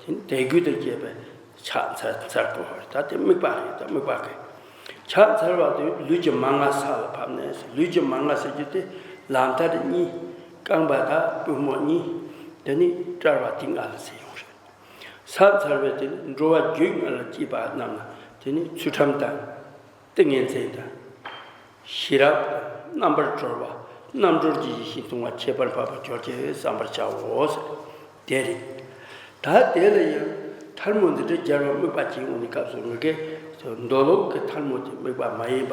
དེ་ནི་དད་གུས་དང་བཅས་པའི་ཕྱག་འཚལ་འཚལ་དགོས་པ་རེད། ད་དེ་དམིགས་པ་རེད། ད་དམིགས་པ་གི་ཕྱག་འཚལ་བ་དེ་ལུས་ཀྱི་མན་ངག་ས་ལ་ཕབ་ནས། ལུས་ཀྱི་མན་ངག་ཟེར་རྒྱུ་དེ་ལག་མཐིལ་གཉིས། རྐང་པ་དང་པུས་མོ་གཉིས། དེ་ནི་དཔྲལ་བ་དེ་ལྔ་ལ་ཟེར་ཡོང་རེད། ཕྱག་འཚལ་བས་དེ་ནི་འགྲོ་བ་རྒྱུད་ལྔ་ལ་སྐྱེས་པ་རྣམས་ལ་དེ་ནི་ཚུལ་ཁྲིམས་དང་། ཏིང་ངེ་འཛིན་དང་། ཤེས་རབ་དང་རྣམ་པར་གྲོལ་བ། རྣམ་གྲོལ་གྱི་ཡེ་ཤེས་ལྟུང་བ་ཁྱད་པར་འཕགས་པ་སྦྱོར་བྱེད་བསམ་པར་བྱའོ། དེ་རེད། ད་དེ་ལ་ཡང་ཐལ་མོ་འདི་འདྲ་སྦྱར་བ་དམིགས་པ་ཅིག་འོང་དུས་སྐབས་སུ་ངེད་ཀྱིས་མདོ་ལུགས་ཀྱི་ཐལ་མོ་དེ་དམིགས་པ་མ་ཡིན་པ།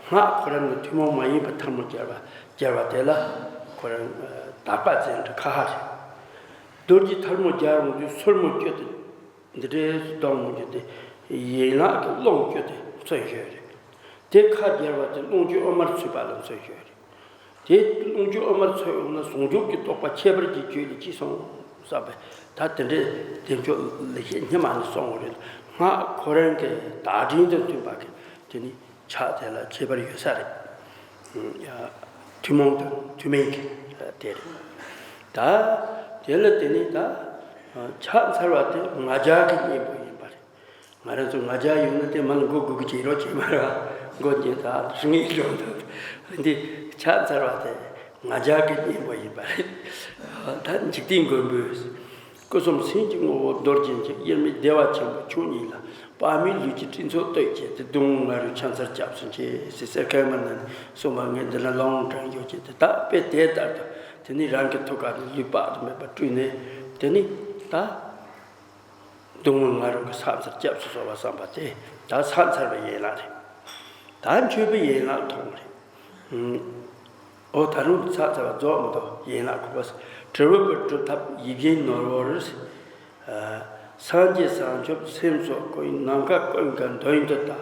སྔགས་ཁོ་རང་གི་ཐུན་མོང་མ་ཡིན་པའི་ཐལ་མོ་སྦྱར་བ་སྦྱར་བ་དེ་ལ་ཁོ་རང་དག་པ་ཅན་དུ་ཁ་ཧ་རེད། རྡོ་རྗེ་ཐལ་མོ་སྦྱར་འོང་དུས་སོར་མོ་བཅུ་དེ། འདི་འདྲའི་སྡོམ་འོང་རྒྱུ་དེ་ཡན་ལག་གི་རླུང་བཅུ་དེ་མཚོན་ཞོར་རེད། དེ་ཁ་སྦྱར་བ་དེ་རླུང་བཅུ་དབུ་མར་ཚུད་པ་ལ་མཚོན་ཞོར་རེད། དེ་རླུང་བཅུ་དབུ་མར་ཚུད་འོང་ན་ཟུང་འཇུག་གི་རྟོགས་པ་ཁྱད་པར་གྱི་རྒྱུད་ལ་སྐྱེས་སོང་བསམ་པས། ད་དེ་འདྲའི་བདེ་མཆོག་ལེགས་བཤད་སྙེ་མ་ནས་གསུངས་པ་རེད། སྔགས་ཁོ་རང་གི་བདག་དྲིན་དང་མཐུན་པ་གི་དེ་ནི་ཕྱག་དེ་ལ་ཁྱད་པར་ཡོད་ས་རེད། ཐུན་མོང་དང་ཐུན་མིན་གྱི་དེ་རེད། ད་དེ་ལ་དེ་ནི་ད་ཕྱག་འཚལ་བ་དེ་ང་རྒྱལ་གྱི་གཉེན་པོ་ཡིན་པ་རེད། ང་རང་ཚོ་ང་རྒྱལ་ཡོད་ན་དེ་མ་ལ་མགོ་སྒུར་གི་བྱེད་རོགས་བྱེད་མ་རེད་བ། མགོ་ཉེ་ད་རིང་ཡིན་རོགས་ད། འདི་ཕྱག་འཚལ་བ་དེ་ང་རྒྱལ་གྱི་གཉེན་པོ་ཡིན་པ་རེད། ད་འཇིག་རྟེན་མགོན་པོས། སྐུ་གསུམ་སེམས་ཀྱི་ངོ་བོ་རྡོ་རྗེ་འཆང་། དབྱེར་མེད་བདེ་བ་ཆེན་པོ་མཆོག་ཉིད་ལ། དཔག་མེད་ལུས་ཀྱི་སྤྲིན་ཚོགས་བསྟོད་བྱས་ཏེ། སྡུག་བསྔལ་ང་རོས་ཕྱག་འཚལ་སྐྱབས་སུ་མཆི། ཟེར་གསེར་ཁ་མ་ནང་ནས་གསུངས་པ་ངས་འདི་ན་ལུང་དྲངས་ཡོད་ཅེས་ཏེ། ད་དཔེ་དེ་ལྟར་དུ་དེ་ནི་རང་གི་ཐུགས་ཀ་ནས་ལུས་དཔག་ཏུ་མེད་པ་སྤྲུལ་ནས་དེ་ནི་ད་སྡུག་བསྔལ་ང་རོས་ཀྱི་ཕྱག་འཚལ་སྐྱབས་སུ་གསོལ་བ་བསམ་པ་དེ་ད་ཕྱག་འཚལ་བའི་ཡན་ལག་རེད། ད་མཆོད་པའི་ཡན་ལག་མཐོང་རེད། ཨོ་ད་རུང་ཕྱག་འཚལ་བ་རྫོགས་མི་འདུག་ཡན་ལག་དགུ་པ། དྲིལ་བུ་པའི་སྒྲུབ་ཐབས་ཡིད་བཞིན་ནོར་བུར། སངས་རྒྱས་བྱང་ཆུབ་སེམས་སོགས་ཀུན། ནམ་མཁའ་ཀུན་དགའ་མདུན་དུ་བལྟ།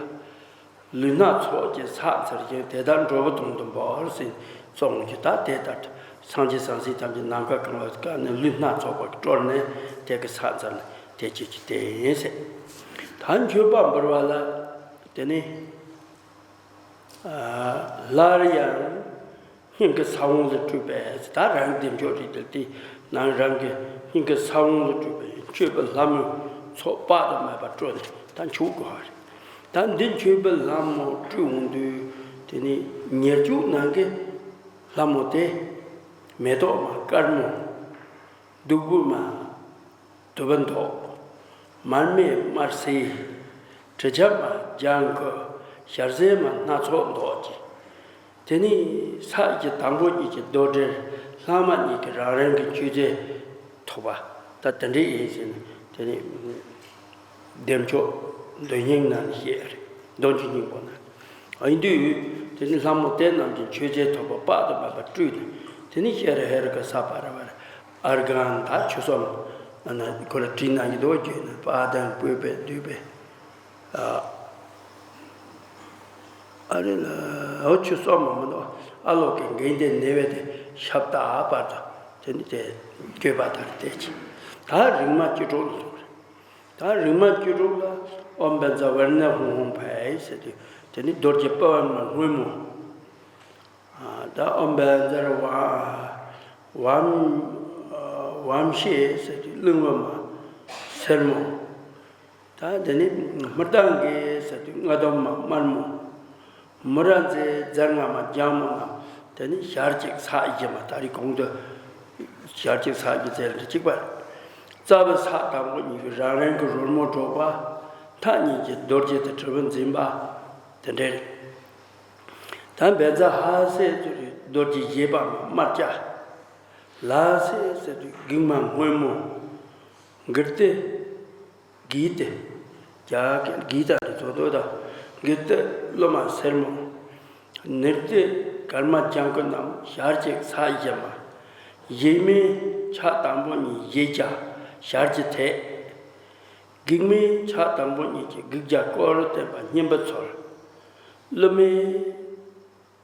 ལུས་སྣ་ཚོགས་ཀྱིས་ཕྱག་འཚལ་ཞིང་། དེ་དག་འགྲོ་བའི་དོན་དུ་འབོར། ཟེར་གསུངས་ཀྱི། ད་དེ་ལྟར་སངས་རྒྱས་སངས་རྒྱས་ཐམས་ཅད་ནམ་མཁའ་གང་བའི་སྒང་ནས་ལུས་སྣ་ཚོགས་པ་སྤྲོར་ནས་དེ་གི་ཕྱག་འཚལ་ནས་དེ་ཅིག་གི་དེ་ཡིན་ཟེར། ད་མཆོད་པ་འབུལ་བ་ལ་དེ་ནི། སླར་ཡང་སྙིང་གི་ས་བོན་ལས་སྤྲུལ་པའི། ད་རང་བདེ་མཆོག་རེད་དེ། དེ་ནང་རང་གི་སྙིང་གི་ས་བོན་ལས་སྤྲུལ་པའི་མཆོད་པའི་ལྷ་མོའི་ཚོགས་དཔག་ཏུ་མེད་པ་སྤྲོ་ནས་ད་མཆོད་དགོས་པ་རེད། ད་འདི་མཆོད་པའི་ལྷ་མོ་སྤྲུལ་འོང་དུས་དེ་ནི་ཉེར་དྲུག་ནང་གི་ལྷ་མོ་དེ་མེ་ཏོག་མ་དཀར་མོ། བདུག་སྤོས་མ་དུ་བ་མདོག་མར་མེ་དམར་སེར། དྲི་ཆབ་མ་ལྗང་གུ། ཞལ་ཟས་མ་སྣ་ཚོགས་མདོག་གི། དེ་ནི་ཕྱག་གི་དང་པོ་གཉིས་ཀྱི་རྡོར་དྲིལ། ལྷག་མ་གཉིས་ཀྱི་རང་རང་གི་མཆོད་རྫས་ཐོགས་པ། ད་དེ་འདྲ་ཡིན་ཟེར་ནས་དེ་ནི། བདེ་མཆོག་མདོ་སྙིང་ནང་ནས་བཤད་རེད། མདོ་རྒྱུད་སྙིང་པོ་ན། ཨ་ཡིན་དུས་དེ་ནི་ལྷ་མོ་དེ་རྣམས་ཀྱི་མཆོད་རྫས་ཐོགས་པ་དཔག་ཏུ་མེད་པ་སྤྲུལ་ནས་དེ་ནི་ཤེས་རབ་ཧེ་རུ་ཀ་ས་པ་ར་བ་ར་ཨརྒྷན་ད་ཆུ་སོམ་ན་ཁོ་ལ་བྲིས་གནང་གི་འདུག་བརྗོད་ན་པ་དང་བཀོད་པའི་བསྡུས་པའི་ཨ་ཨ་རེ་ལ་འོ་ཆུ་སོམ་མ་མི་འདུག་ཨ་ལོ་ཀའི་འགན་དེ་ནེ་བེ་དེ་ཤབ་ཏ་ཨ་པར་དང་དེ་ནི་དེ་བཀོད་པ་དང་དེ་ཅི་ད་རིག་མ་བཅུ་དྲུག་ལ་འདུག་རེད། ད་རིག་མ་བཅུ་དྲུག་ལ་ཨོཾ་བཛྲ་ཝར་ཎ་ཧཱུྃ་ཧཱུྃ་ཕཊ་ཟེར་དུས་དེ་ནི་རྡོ་རྗེ་པི་ཝར་ཎ་སྔོན་མོ། ད་ཨོཾ་བཛྲ་ཝ་ཝམ་ཤེ་ཟེར་དུས་གླིང་བུ་མ་སེར་མོ། ད་དེ་ནི་དམུར་མདངས་ཀྱི་ཟེར་དུས་རྔ་ཟླུམ་མ་དམར་མོ། མུ་ར་ཛའི་རྫ་རྔ་མ་ལྗང་མོ་རྣམས་དེ་ནི་ཞལ་གཅིག་ཚགས་ཡིན་མ། ད་རེས་གོང་དུ་ཞལ་གཅིག་ཚགས་ཀྱི་རྫས་ལ་གཅིག་པ་རེད། རྩ་བའི་ཚགས་དང་པོ་གཉིས་ཀྱི་རང་རང་གི་རོལ་མོ་སྒྲོག་པ། མཐའ་གཉིས་ཀྱི་རྡོ་རྗེ་དང་དྲིལ་བུ་འཛིན་པ་དེ་འདྲ་རེད། ད་བཛྲ་ཧ་སེ་ཟེར་དུས་རྡོ་རྗེ་བཞད་པ་མ་དམར་སྐྱ། ལ་སེ་ཟེར་དུས་སྒེག་མ་སྔོན་མོ། གིར་ཏི། གི་ཏི། རྒྱ་སྐད་གི་ཏི་རེད་ཚོ་དོ་ད། གིར་ཏི་གློ་མ་སེར་མོ། ནིར་ཏི་དཀར་མ་ལྗང་ཁུ་རྣམས་ཞལ་གཅིག་ཚགས་ཡིན་མ། གཞེས་མའི་ཕྱག་དང་པོ་གཉིས་བཞད་རྒྱ་ཞལ་གྱི་ཐད། སྒེག་མའི་ཕྱག་དང་པོ་གཉིས་ཀྱིས་སྒེག་རྒྱ་སྐོར་བསྟན་པ་སྙན་པའི་ཚོར། གློ་མའི་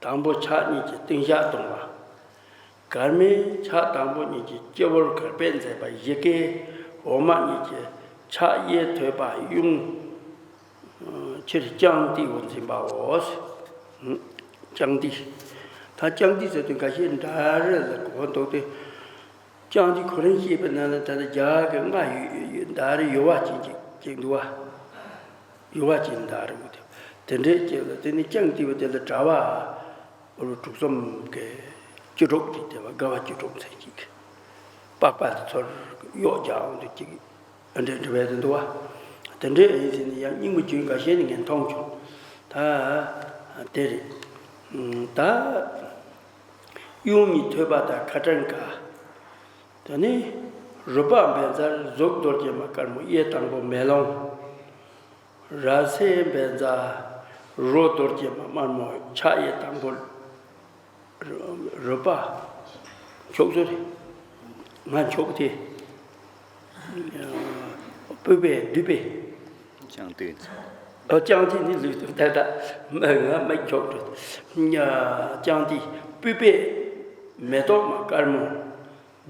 དང་པོ་ཕྱག་གཉིས་ཀྱིས་སྟེང་ཞགས་བརྡུང་བ། དཀར་མའི་ཕྱག་དང་པོ་གཉིས་ཀྱིས་སྤྱི་བོར་གར་པས་མཛད་པ་བཞི་ཀའི་འོག་མ་གཉིས་ཀྱིས་ཕྱག་གཡས་ཐོད་པ་གཡོན་ཕྱིར་ལྕགས་ཏི་བོ་འཛིན་པའོ། ལྕགས་ཏི། ད་ལྕགས་ཏི་ཟེར་དུས་འགའ་ཤས་འདྲ་རེད་ལ་གོ་འདུག་སྟེ། ལྕགས་ཏི་ཁོ་རང་བཤད་པའི་ནང་ལ་ད་ལྟ་རྒྱ་གི་རྔ་ཡོད་ཡོད་འདྲ་རེད། ཡོ་བ་ཅན་ཅིག་ཅིག་འདུག་བ། ཡོ་བ་ཅན་འདྲ་རེད་འདུག་དེ་འདྲའི་ཅིག་ལ་དེ་ནི་ལྕགས་ཏི་བོ་དེ་ལ་དྲ་བ་རུ་དྲུག་གསུམ་གྱི་བཅུ་དྲུག་ཅིག་དེ་བ་དགའ་བ་བཅུ་དྲུག་ཚན་ཅིག་པགས་པ་དེ་ཚོར་གཡོག་རྒྱག་འོང་དུས་ཅིག་འདྲེ་འདྲེ་བས་དུ་འདུག་བ། དེ་འདྲའི་ཨེ་ཟིན་ནི་ཡང་སྙིང་མ་བཅུས་འགའ་ཤས་ནི་ངས་མཐོང་བྱུང་། ད་དེ་རེད། ད་གཡོན་གཉིས་ཐོད་པ་དང་ཁ་ཕྲེང་འགའ། དེ་ནས་རོལ་པ་བཛྲ་གཟུགས་རྡོ་རྗེ་མ་དཀར་མོ་གཡས་དང་པོ་མེ་ལོང་། ར་སེ་བཛྲ་རོ་རྡོ་རྗེ་མ་དམར་མོ་ཕྱག་གཡས་དང་པོ། རོལ་པ་མཆོག་ཟེར། ང་མཆོག་དེ་སྤོས་པས་བསྡུས་པས། ལྕགས་ཏི། ཨོ་ལྕགས་ཏི་ནི་ལུས་དང་ད་ལྟ་ང་མིག་མཆོག་ཏུ། ལྕགས་ཏི་སྤོས་པས་མེ་ཏོག་མ་དཀར་མོ།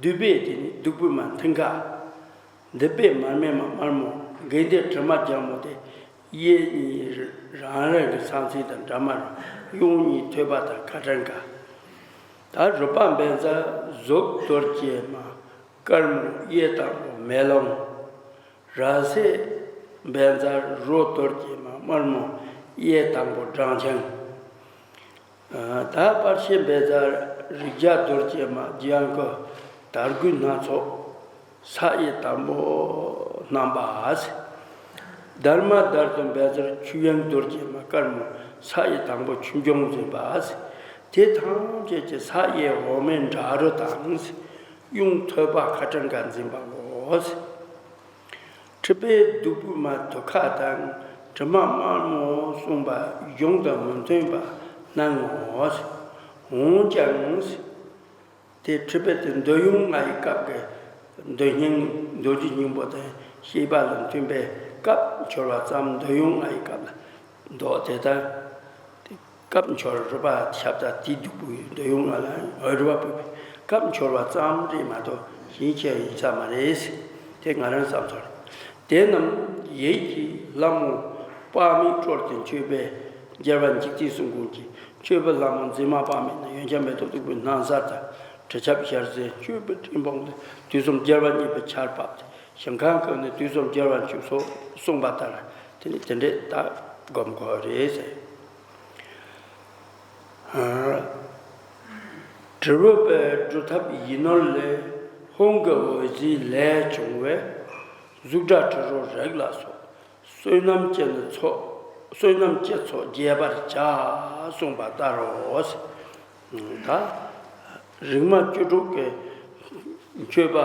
བསྡུས་པས་དེ་ནི་བདུག་སྤོས་མ་མཐིང་ག། འདི་པས་མར་མེ་མ་དམར་མོ། གན་དེ་དྲི་མ་ལྗང་མོ་སྟེ། གཡས་གཉིས་རང་རང་གི་ས་མཚན་དང་འདྲ་མ་རུ། གཡོན་གཉིས་ཐོད་པ་དང་ཁ་ཕྲེང་འགའ། ད་རོལ་པ་བཛྲ་གཟུགས་རྡོ་རྗེ་མ་དཀར་མོ་གཡས་དང་པོ་མེ་ལོང་། ར་སེ་བཛྲ་རོ་རྡོ་རྗེ་མ་དམར་མོ་གཡས་དང་པོ་སྦྲང་ཆང་། ད་པར་ཤེས་བཛྲ་རིགས་བརྒྱ་རྡོ་རྗེ་མ་ལྗང་ཁུ་དར་གོས་སྣ་ཚོགས་ས་གཡས་དང་པོ་བསྣམས་པ། དྷརྨ་དྷ་ཏུ་བཛྲ་ཆོས་དབྱིངས་རྡོ་རྗེ་མ་དཀར་མོ་ས་གཡས་དང་པོ་ཆོས་འབྱུང་འཛིན་པ། དེ་ཐམས་ཅད་ཀྱི་ས་གཡས་འོག་མའི་འདྲ་རོ་དང་། གཡོན་ཐོད་པ་ཁ་ཕྲེང་འགའ་འཛིན་པའོ། མཁྲིས་པས་བདུག་སྤོས་མ་དུད་ཁ་དང་། དྲི་མ་དམར་མོ་གསུངས་པ་གཞུང་དང་མི་མཐུན་པ་སྣང་ངོ་། འོན་ཀྱང་། དེ་མཁྲིས་པའི་དེ་འདོད་ཡོན་ལྔ་ཡི་སྐབས་ཀྱི་འདོད་སྙིང་འདོད་རྒྱུ་སྙིང་པོ་དང་ཤེས་པ་ལ་མཐུན་པའི་སྐབས་འཆོལ་བ་ཙམ་འདོད་ཡོན་ལྔ་ཡི་སྐབས་ལ་འདོད་དེ་ལྟར། སྐབས་འཆོལ་རོལ་པ་ཁྱབ་བདག་དེའི་སྟུག་པོའི་འདོད་ཡོན་ལྔ་ལ་འོད་རོལ་པ་ཕུལ་བའི་སྐབས་འཆོལ་བ་ཙམ་རེད་མ་གཏོགས་གཞན་ཁྱེད་ཡིན་ས་མ་རེད། དེ་ང་རང་བསམ་ཚོར། དེ་རྣམས་ཡིད་ཀྱི་ལྷ་མོ་དཔག་མེད་སྤྲོ་སྟེ་མཆོད་པའི་རྒྱལ་བ་འཇིག་རྟེན་གསུམ་མགོན་གྱི་མཆོད་པའི་ལྷ་མོ་འཛིན་མ་དཔག་མེད་ན་ཡོན་ཆབ་མེ་ཏོག་བདུག་སྤོས་སྣང་གསལ་དང་དྲི་ཆབ་ཞལ་ཟས་མཆོད་པའི་སྤྲིན་ཕུང་དང་དུས་གསུམ་རྒྱལ་བ་མཉེས་པའི་ཆར་བབས་ཏེ། ཞིང་ཁམས་ཀུན་ནས་དུས་གསུམ་རྒྱལ་བར་མཆོད་གསུངས་པ་ལྟར་དེ་ནི་དེ་འདྲས་ད་སྒོམ་དགོས་རེད་ཟེར། དྲིལ་བུ་པའི་སྒྲུབ་ཐབས་ཡིག་ནོར་ལས། ཧཱུྃ་གི་འོད་ཟེར་ལས་བྱུང་བའི། གཟུགས་སྒྲ་དྲི་རོ་རེག་ལ་སོགས། བསོད་ནམས་ཀྱི་ནི་ཚོགས། བསོད་ནམས་ཀྱི་ཚོགས་རྒྱས་པར་བྱ། གསུངས་པ་ལྟར་རོ། ད་རིག་མ་བཅུ་དྲུག་གི་མཆོད་པ་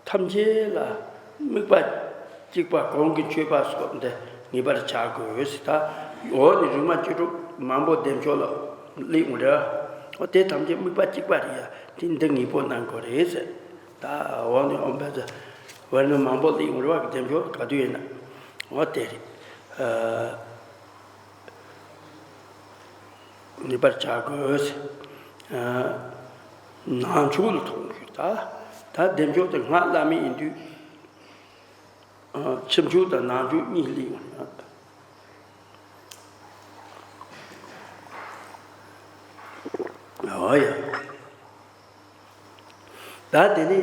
ཐམས་ཅད་ལ་དམིགས་པ་གཅིག་པ་གོང་གི་མཆོད་པ་སོགས་འདི་ངེས་པར་བྱ་དགོས་ཟེར། ད་འོག་ནས་རིག་མ་བཅུ་དྲུག་མང་པོ་བདེ་མཆོག་ལ་སླེབས་འོང་རེད། འོ་དེ་ཐམས་ཅད་དམིགས་པ་གཅིག་པ་རེད་ཡ། དེ་འདི་ངེས་པོ་གནང་དགོས་རེད་ཟེར། ད་འོག་ནས་ཨོཾ་བཛྲ་ཝར་ཎ་མང་པོ་སླེབས་འོང་རེད་བ། བདེ་མཆོག་ག་དུས་ཡིན་ན། འོ་དེ་རེད། ངེས་པར་བྱ་དགོས། ནང་ཆོས་ལ་མཐོང་རྒྱུ་ད། ད་བདེ་མཆོག་དེ་སྔགས་བླ་མེད་ཡིན་དུས། ཕྱི་མཆོད་དང་ནང་མཆོད་གཉིས་སླེབས་ཡོང་། འོ་ཡ། ད་དེ་ནས་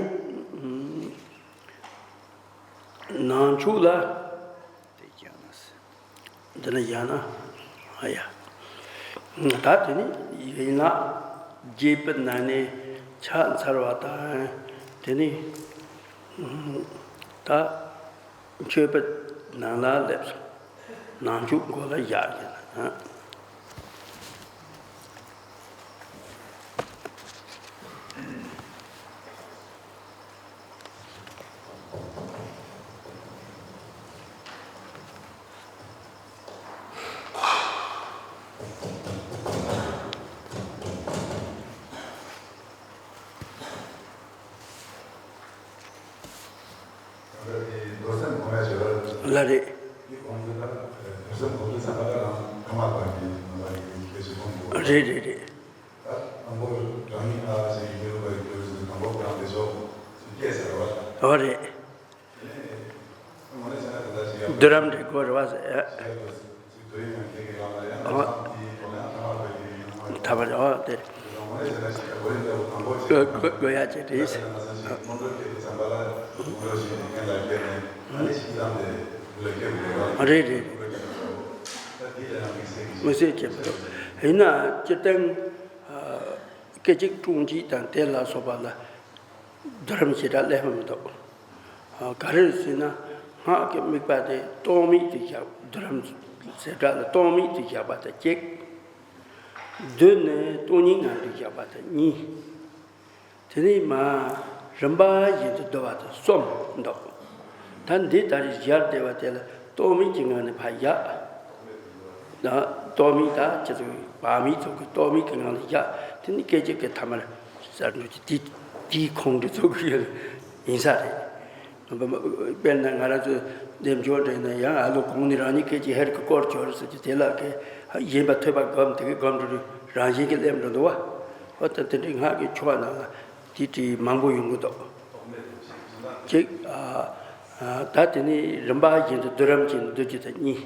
ནང་མཆོད་ལ། འདི་ནི་ཡང་ན། ཨ་ཡ། ད་དེ་ནི་ཡན་ལག་བརྒྱད་པའི་ནང་ནས་ཕྱག་འཚལ་བ་དང་། དེ་ནི་ད་མཆོད་པའི་ནང་ལ་སླེབས་སོང་། ནང་འཇུག་མགོ་ལ་བཞག་ཡིན། ལ་རེད། རེད་རེད་རེད། ཨོ་རེད། བསྡུ་རམ་འདྲ་དགོས་རེད་བ་ཟེར། ཨོ། ཐ་མ་ཨོ་དེ། དགོས་དགོས་ཡ་ཅིག་རེད། རེད་རེད། མི་སེར་ཁྱེད་ཚོ་ཡིན་ན་སྤྱིར་བཏང་སྐད་ཅིག་སྲུང་བྱེད་དང་དེ་ལ་སོགས་པ་ལ་བསྡུ་རམ་ཞེ་དྲག་ལས་མི་འདུག་ག་རེ་ཟེར་ན། སྔགས་ཀྱི་དམིགས་པ་དེ་སྟོང་མེད་དུ་བཞག་བསྡུ་རམ་ཟེར་སྒྲ་ལ་སྟོང་མེད་དུ་བཞག་པ་དང་གཅིག་བསྡུ་ནས་སྟོང་ཉིད་ངང་དུ་བཞག་པ་དང་གཉིས། དེ་ནས་མར་རིམ་པ་བཞིན་དུ་བསྡུ་བ་དང་གསུམ་འདུག་ད་འདི་ལྟར་སྦྱར་བསྡད་པ་དེ་ལ་སྟོང་མེད་ཀྱི་ངང་ནས་ཕར་བཞག་ད་སྟོང་མེད་ད་ཅི་ཚོད་བག་མེད་ཚོགས་ཀྱི་སྟོང་མེད་ཀྱི་ངང་ལ་བཞག་དེ་ནི་སྐད་ཅིག་གི་ཐ་མར་གསར་འགྲོ་གྱི་དེ་དེའི་ཁོང་དུ་ཚུད་ཀྱི་ཡོད་ཡིན་ས་རེད། དཔེར་ན་ང་རང་ཚོ་འདེམས་སྦྱོར་འགྲིག་ན་ཡང་ཨ་ལོ་གོང་ནས་རང་ཉིད་སྐད་ཅིག་ཧེར་གྱི་སྐོར་སྦྱོར་ཟེར་གྱི་དེ་ལ་གི་གཞན་པ་ཐོས་པ་སྒོམ་དེ་གི་སྒོམ་འགྲོ་རང་བཞིན་གྱི་སླེབས་འགྲོ་འདུག་བ། འོ་ད་དེ་འདྲའི་སྔགས་ཀྱི་ཆོ་ག་ནང་ལ་དེ་འདྲའི་མང་པོ་ཡོང་གི་འདུག་གཅིག་ཨ་ཨ་ད་དེ་ནི་རིམ་པ་བཞིན་དུ་བསྡུ་རམ་གྱིས་བསྡུ་རྒྱུ་དང་གཉིས།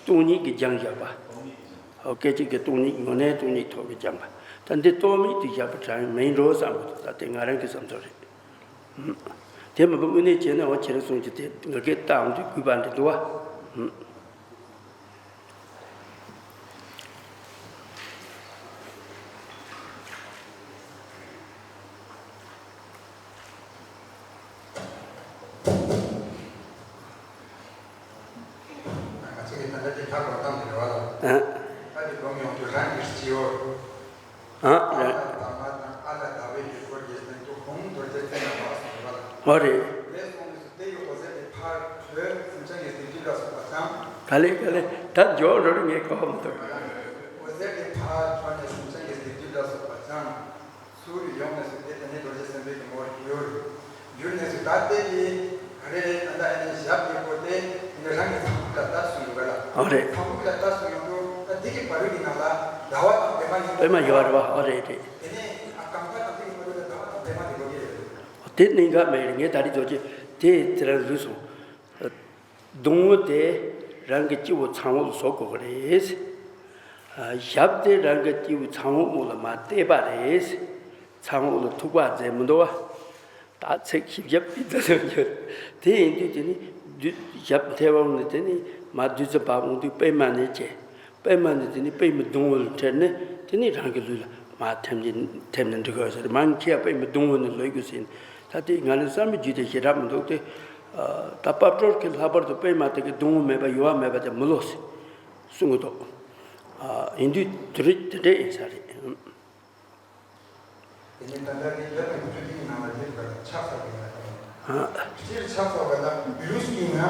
སྟོང་ཉིད་ཀྱིས་སྦྱངས་བཞག་པ། འོ་སྐད་ཅིག་གི་སྟོང་ཉིད་དངོས་གནས་སྟོང་ཉིད་ཐོག་གི་སྦྱངས་པ། ད་འདི་སྟོང་མེད་དུ་བཞག་པ་དྲན་མིན་འགྲོ་བསམ་གི་འདུག་ད་དེ་ང་རང་གི་བསམ་ཚུལ་རེད། དེ་མིན་པ་དངོས་གནས་བྱས་ན་འོ་ཁྱེད་རང་གསུང་རྒྱུ་དེ་ང་སྐད་བཏང་དུས་གུས་པ་འདྲ་འདུག་བ། ང་ཚོ་གི་ད་ལྟ་དེ་ཁ་སྐོར་བཏང་དེ་རེད་བ་ལ། ཨ། ད་དེ་སྒོམ་ཡོང་དུས་རང་གི་སྤྱི་བོར། ཨ་ཨ་ལ་རེད། དང་མ་དང་ཨ་ལ་ཟླ་བའི་ཡུལ་སྐོར་གྱི་སྟེང་དུ་ཧོང་རྡོ་རྗེ་རྩེ་ན་བག་སོང་རེད་བ་ལ། ཨོ་རེད། རེད་སོང་དུས་སུ་དེ་ཡི་འོད་ཟེར་དེ་ཕར་བོད་སེམས་ཅན་གྱི་སྡིག་སྒྲིབ་ལ་སོགས་པ་སྦྱངས། ག་ལེ་ག་ལེ་ད་འཇོག་འགྲོ་རེད་ངས་གོ་མི་ཐུབ། འོད་ཟེར་དེ་ཕར་བྱོན་ནས་སེམས་ཅན་གྱི་སྡིག་སྒྲིབ་ལ་སོགས་པ་སྦྱངས། ཚུར་ཡོང་ནས་སུ་དེ་དེ་ནས་རྡོ་རྗེ་སེམས་དཔའི་གི་ངོ་བོར་གྱུར། གྱུར་ནས་སུ་ད་ལྟའི་གི་ག་རེ་རེད་ད་ལྟ་ཨེ་ནས་ཞབས་ཀྱི་སྐོར་དེ་ཨེ་ནས་རང་གི་ཚངས་བུག་ལ་བཏབ་སོང་ཡོད་ག་ལ། ཨོ་རེད། ཚངས་བུག་ལ་བཏབ་སོང་ཡོང་དུས་ད་དེ་གི་བར་རུ་གི་ནང་ལ་ཟླ་བ་དང་པད་མ་གཉིས་པད་མ་ཡོད་རེད་བ། ཨོ་རེད་རེད། དེ་ནས་ཨ་གང་ག་དང་དེ་གི་བར་རུ་ལ་ཟླ་བ་དང་པད་མ་དེ་གོ་གི་རེད། དེ་གནད་འགག་མེད་རེད། ངས་ད་རེས་རྡོ་རྗེ་དེ་དེ་རང་ལུས་སོང་། སྡོང་བོ་དེ་རང་གི་སྤྱི་བོ་ཚངས་འོག་ལ་བཟོ་དགོས་ཀྱི་རེད། ཞབས་དེ་རང་གི་སྤྱི་བོ་ཚངས་འོག་ལ་མར་གཏད་པ་རེད། ཚངས་འོག་ལ་ཐུག་པ་མཛད་མི་འདུག་བ། ད་ཚིག་བཞི་བརྒྱ་པའི་ད་ལྟ་ཡོད། དེ་ཡིན་དུས་དེ་ནི་བདུད་ཞབས་མཐེ་བོང་ནི་དེ་ནི་མར་བདུད་རྩི་བབས་འོང་དུས་པད་མ་ནས་བྱས། པད་མ་ནི་དེ་ནི་པད་མའི་སྡོང་བོ་ལ་འཕྲད་ནས་དེ་ནི་རང་གི་ལུས་ལ་མར་ཐིམ་གྱིན་ཐིམ་ནས་འགྲིག་གི་ཡོད་ཟེར། མང་ཆེ་བ་པད་མའི་སྡོང་བོ་ནི་ལོས་དགོས་ཟེར། ད་དེ་ང་རང་བསམ་པའི་རྒྱུད་དེ་ཞེ་དྲག་མི་འདུག་སྟེ། ད་དཔལ་སྤྲུལ་གྱིས་ལྷག་པར་དུ་པད་མ་དེ་གི་སྡོང་བོ་མེད་པ་ཡོད་པ་མེད་པ་དེ་མི་ལོ་ཟེར་གསུང་གི་འདུག་ཡིན་དུས་དེ་རིགས་དེ་འདྲས་ཡིན་ས་རེད། དེ་ནས་ད་ལྟ་དེ་ཡབ་ཀྱི་བུ་ཁྲིད་ཀྱི་ནང་ལ་དེ་ལྟར་ཕྱག་འཚལ་བའི་ཡ་དང་། སྤྱིར་ཕྱག་འཚལ་བ་ལ་ལུས་ཀྱི་ང་།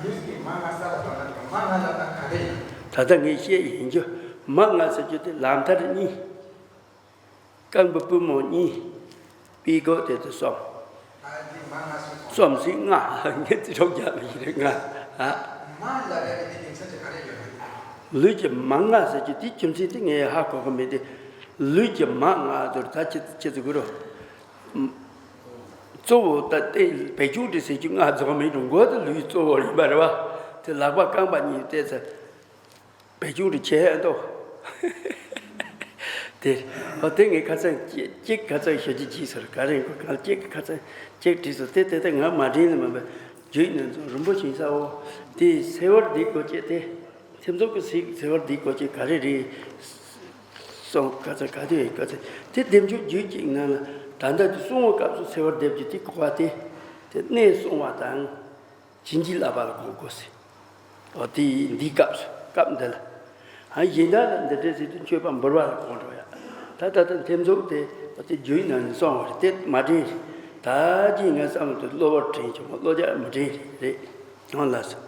ལུས་ཀྱི་མ་ང་ས་ལ་བཏང་ན་མ་ང་ལ་ད་ག་རེ་ཡིན། ད་ལྟ་ངས་བཤད་ཡིན་རྒྱུ་མ་ང་ཟེར་རྒྱུ་དེ་ལམ་མཐར་གཉིས། རྐང་པ་པུས་མོ་གཉིས། དཔྱི་མགོ་དེ་ཚོ་གསུམ། ཨ་འདི་མ་ང་གསུམ་སོང་། གསུམ་ཟིན་ལྔ། ངས་ཚིག་གྲོགས་རྒྱག་པ་ཡིན་རེད་ལྔ། ཨ། མ་ལ་རེ་རེ་དེ་དེ་ཚོ་ཅི་ག་རེ་ཡོད་རེད། ལུས་ཀྱི་མ་ང་ཟེར་རྒྱུ་དེ་རྒྱུ་མཚན་དེ་ངས་ཧ་གོ་གི་མེད་དེ། ལུས་ཀྱི་མ་ང་དུ་ད་ཅི་ཅི་ཟེར་དགོས་རོ། གཙོ་བོ་ད་ལྟའི་བེད་སྤྱོད་དེ་ཟེར་རྒྱུ་ང་རྫོགས་མེད་རུང་མགོ་དེ་ལུས་གཙོ་བོ་ཡིན་པ་རེད་བ། དེ་ལག་པ་རྐང་པ་གཉིས་བལྟས་ཚེ། བེད་སྤྱོད་དེ་བྱེད་ཨེ་འདུག་དེ་ཨོ་དེ་ངས་ཁ་སང་གཅིག་ཁ་སང་ཞོ་ཅི་ཅི་ཟེར་ག་རེ་གོ་གང་གཅིག་ཁ་སང་གཅིག་བྲིས་སོ། དེ་དེ་དེ་ང་མ་དྲན་ནི་མ་བས་རྒྱུད་ནས་ཚོ་རིན་པོ་ཆེ་ས་འོ་དེ་སེ་བར་འདི་གོ་ཅེ་དེ། ཐེབས་མཚམས་ཀྱི་ཚིག་ཟེར་བ་འདི་གོ་ཅིག་ག་རེ་རེད། སོང་ག་ཚ་ག་དེ་ཡོད་ག་ཚ་དེ་སྡེབ་འཇུག་རྒྱུད་གཅིག་ནང་ལ་ད་ལྟ་དེ་གསུང་བའི་སྐབས་སུ་ཚེག་བར་སྡེབ་རྒྱུ་དེ་གོ་བ་དེ་དེ་གནས་གསུང་བ་དང་བྱིན་གྱིས་བརླབས་པ་ལ་གོ་དགོས་ཟེར། འོ་དེ་འདིའི་སྐབས་སུ་སྐབས་འདི་ལ། ཨ་གཞན་དག་ལ་འདི་འདྲ་ཟེར་དུས་མཆོད་པ་འབུལ་བ་ལ་གོ་འགྲོ་ཡ། ད་ད་ལྟ་ཐེབས་མཚམས་དེ་འོ་དེ་རྒྱུད་ནང་ནས་སོང་བ་རེད། དེ་མ་དྲན་རེད། ད་ཅི་ང་བསམ་དུས་གློ་བུར་དྲན་བྱུང་བ་བློ་རྒྱ་མི་དྲན་རེད། རེད་ཡང་ལ་སོང་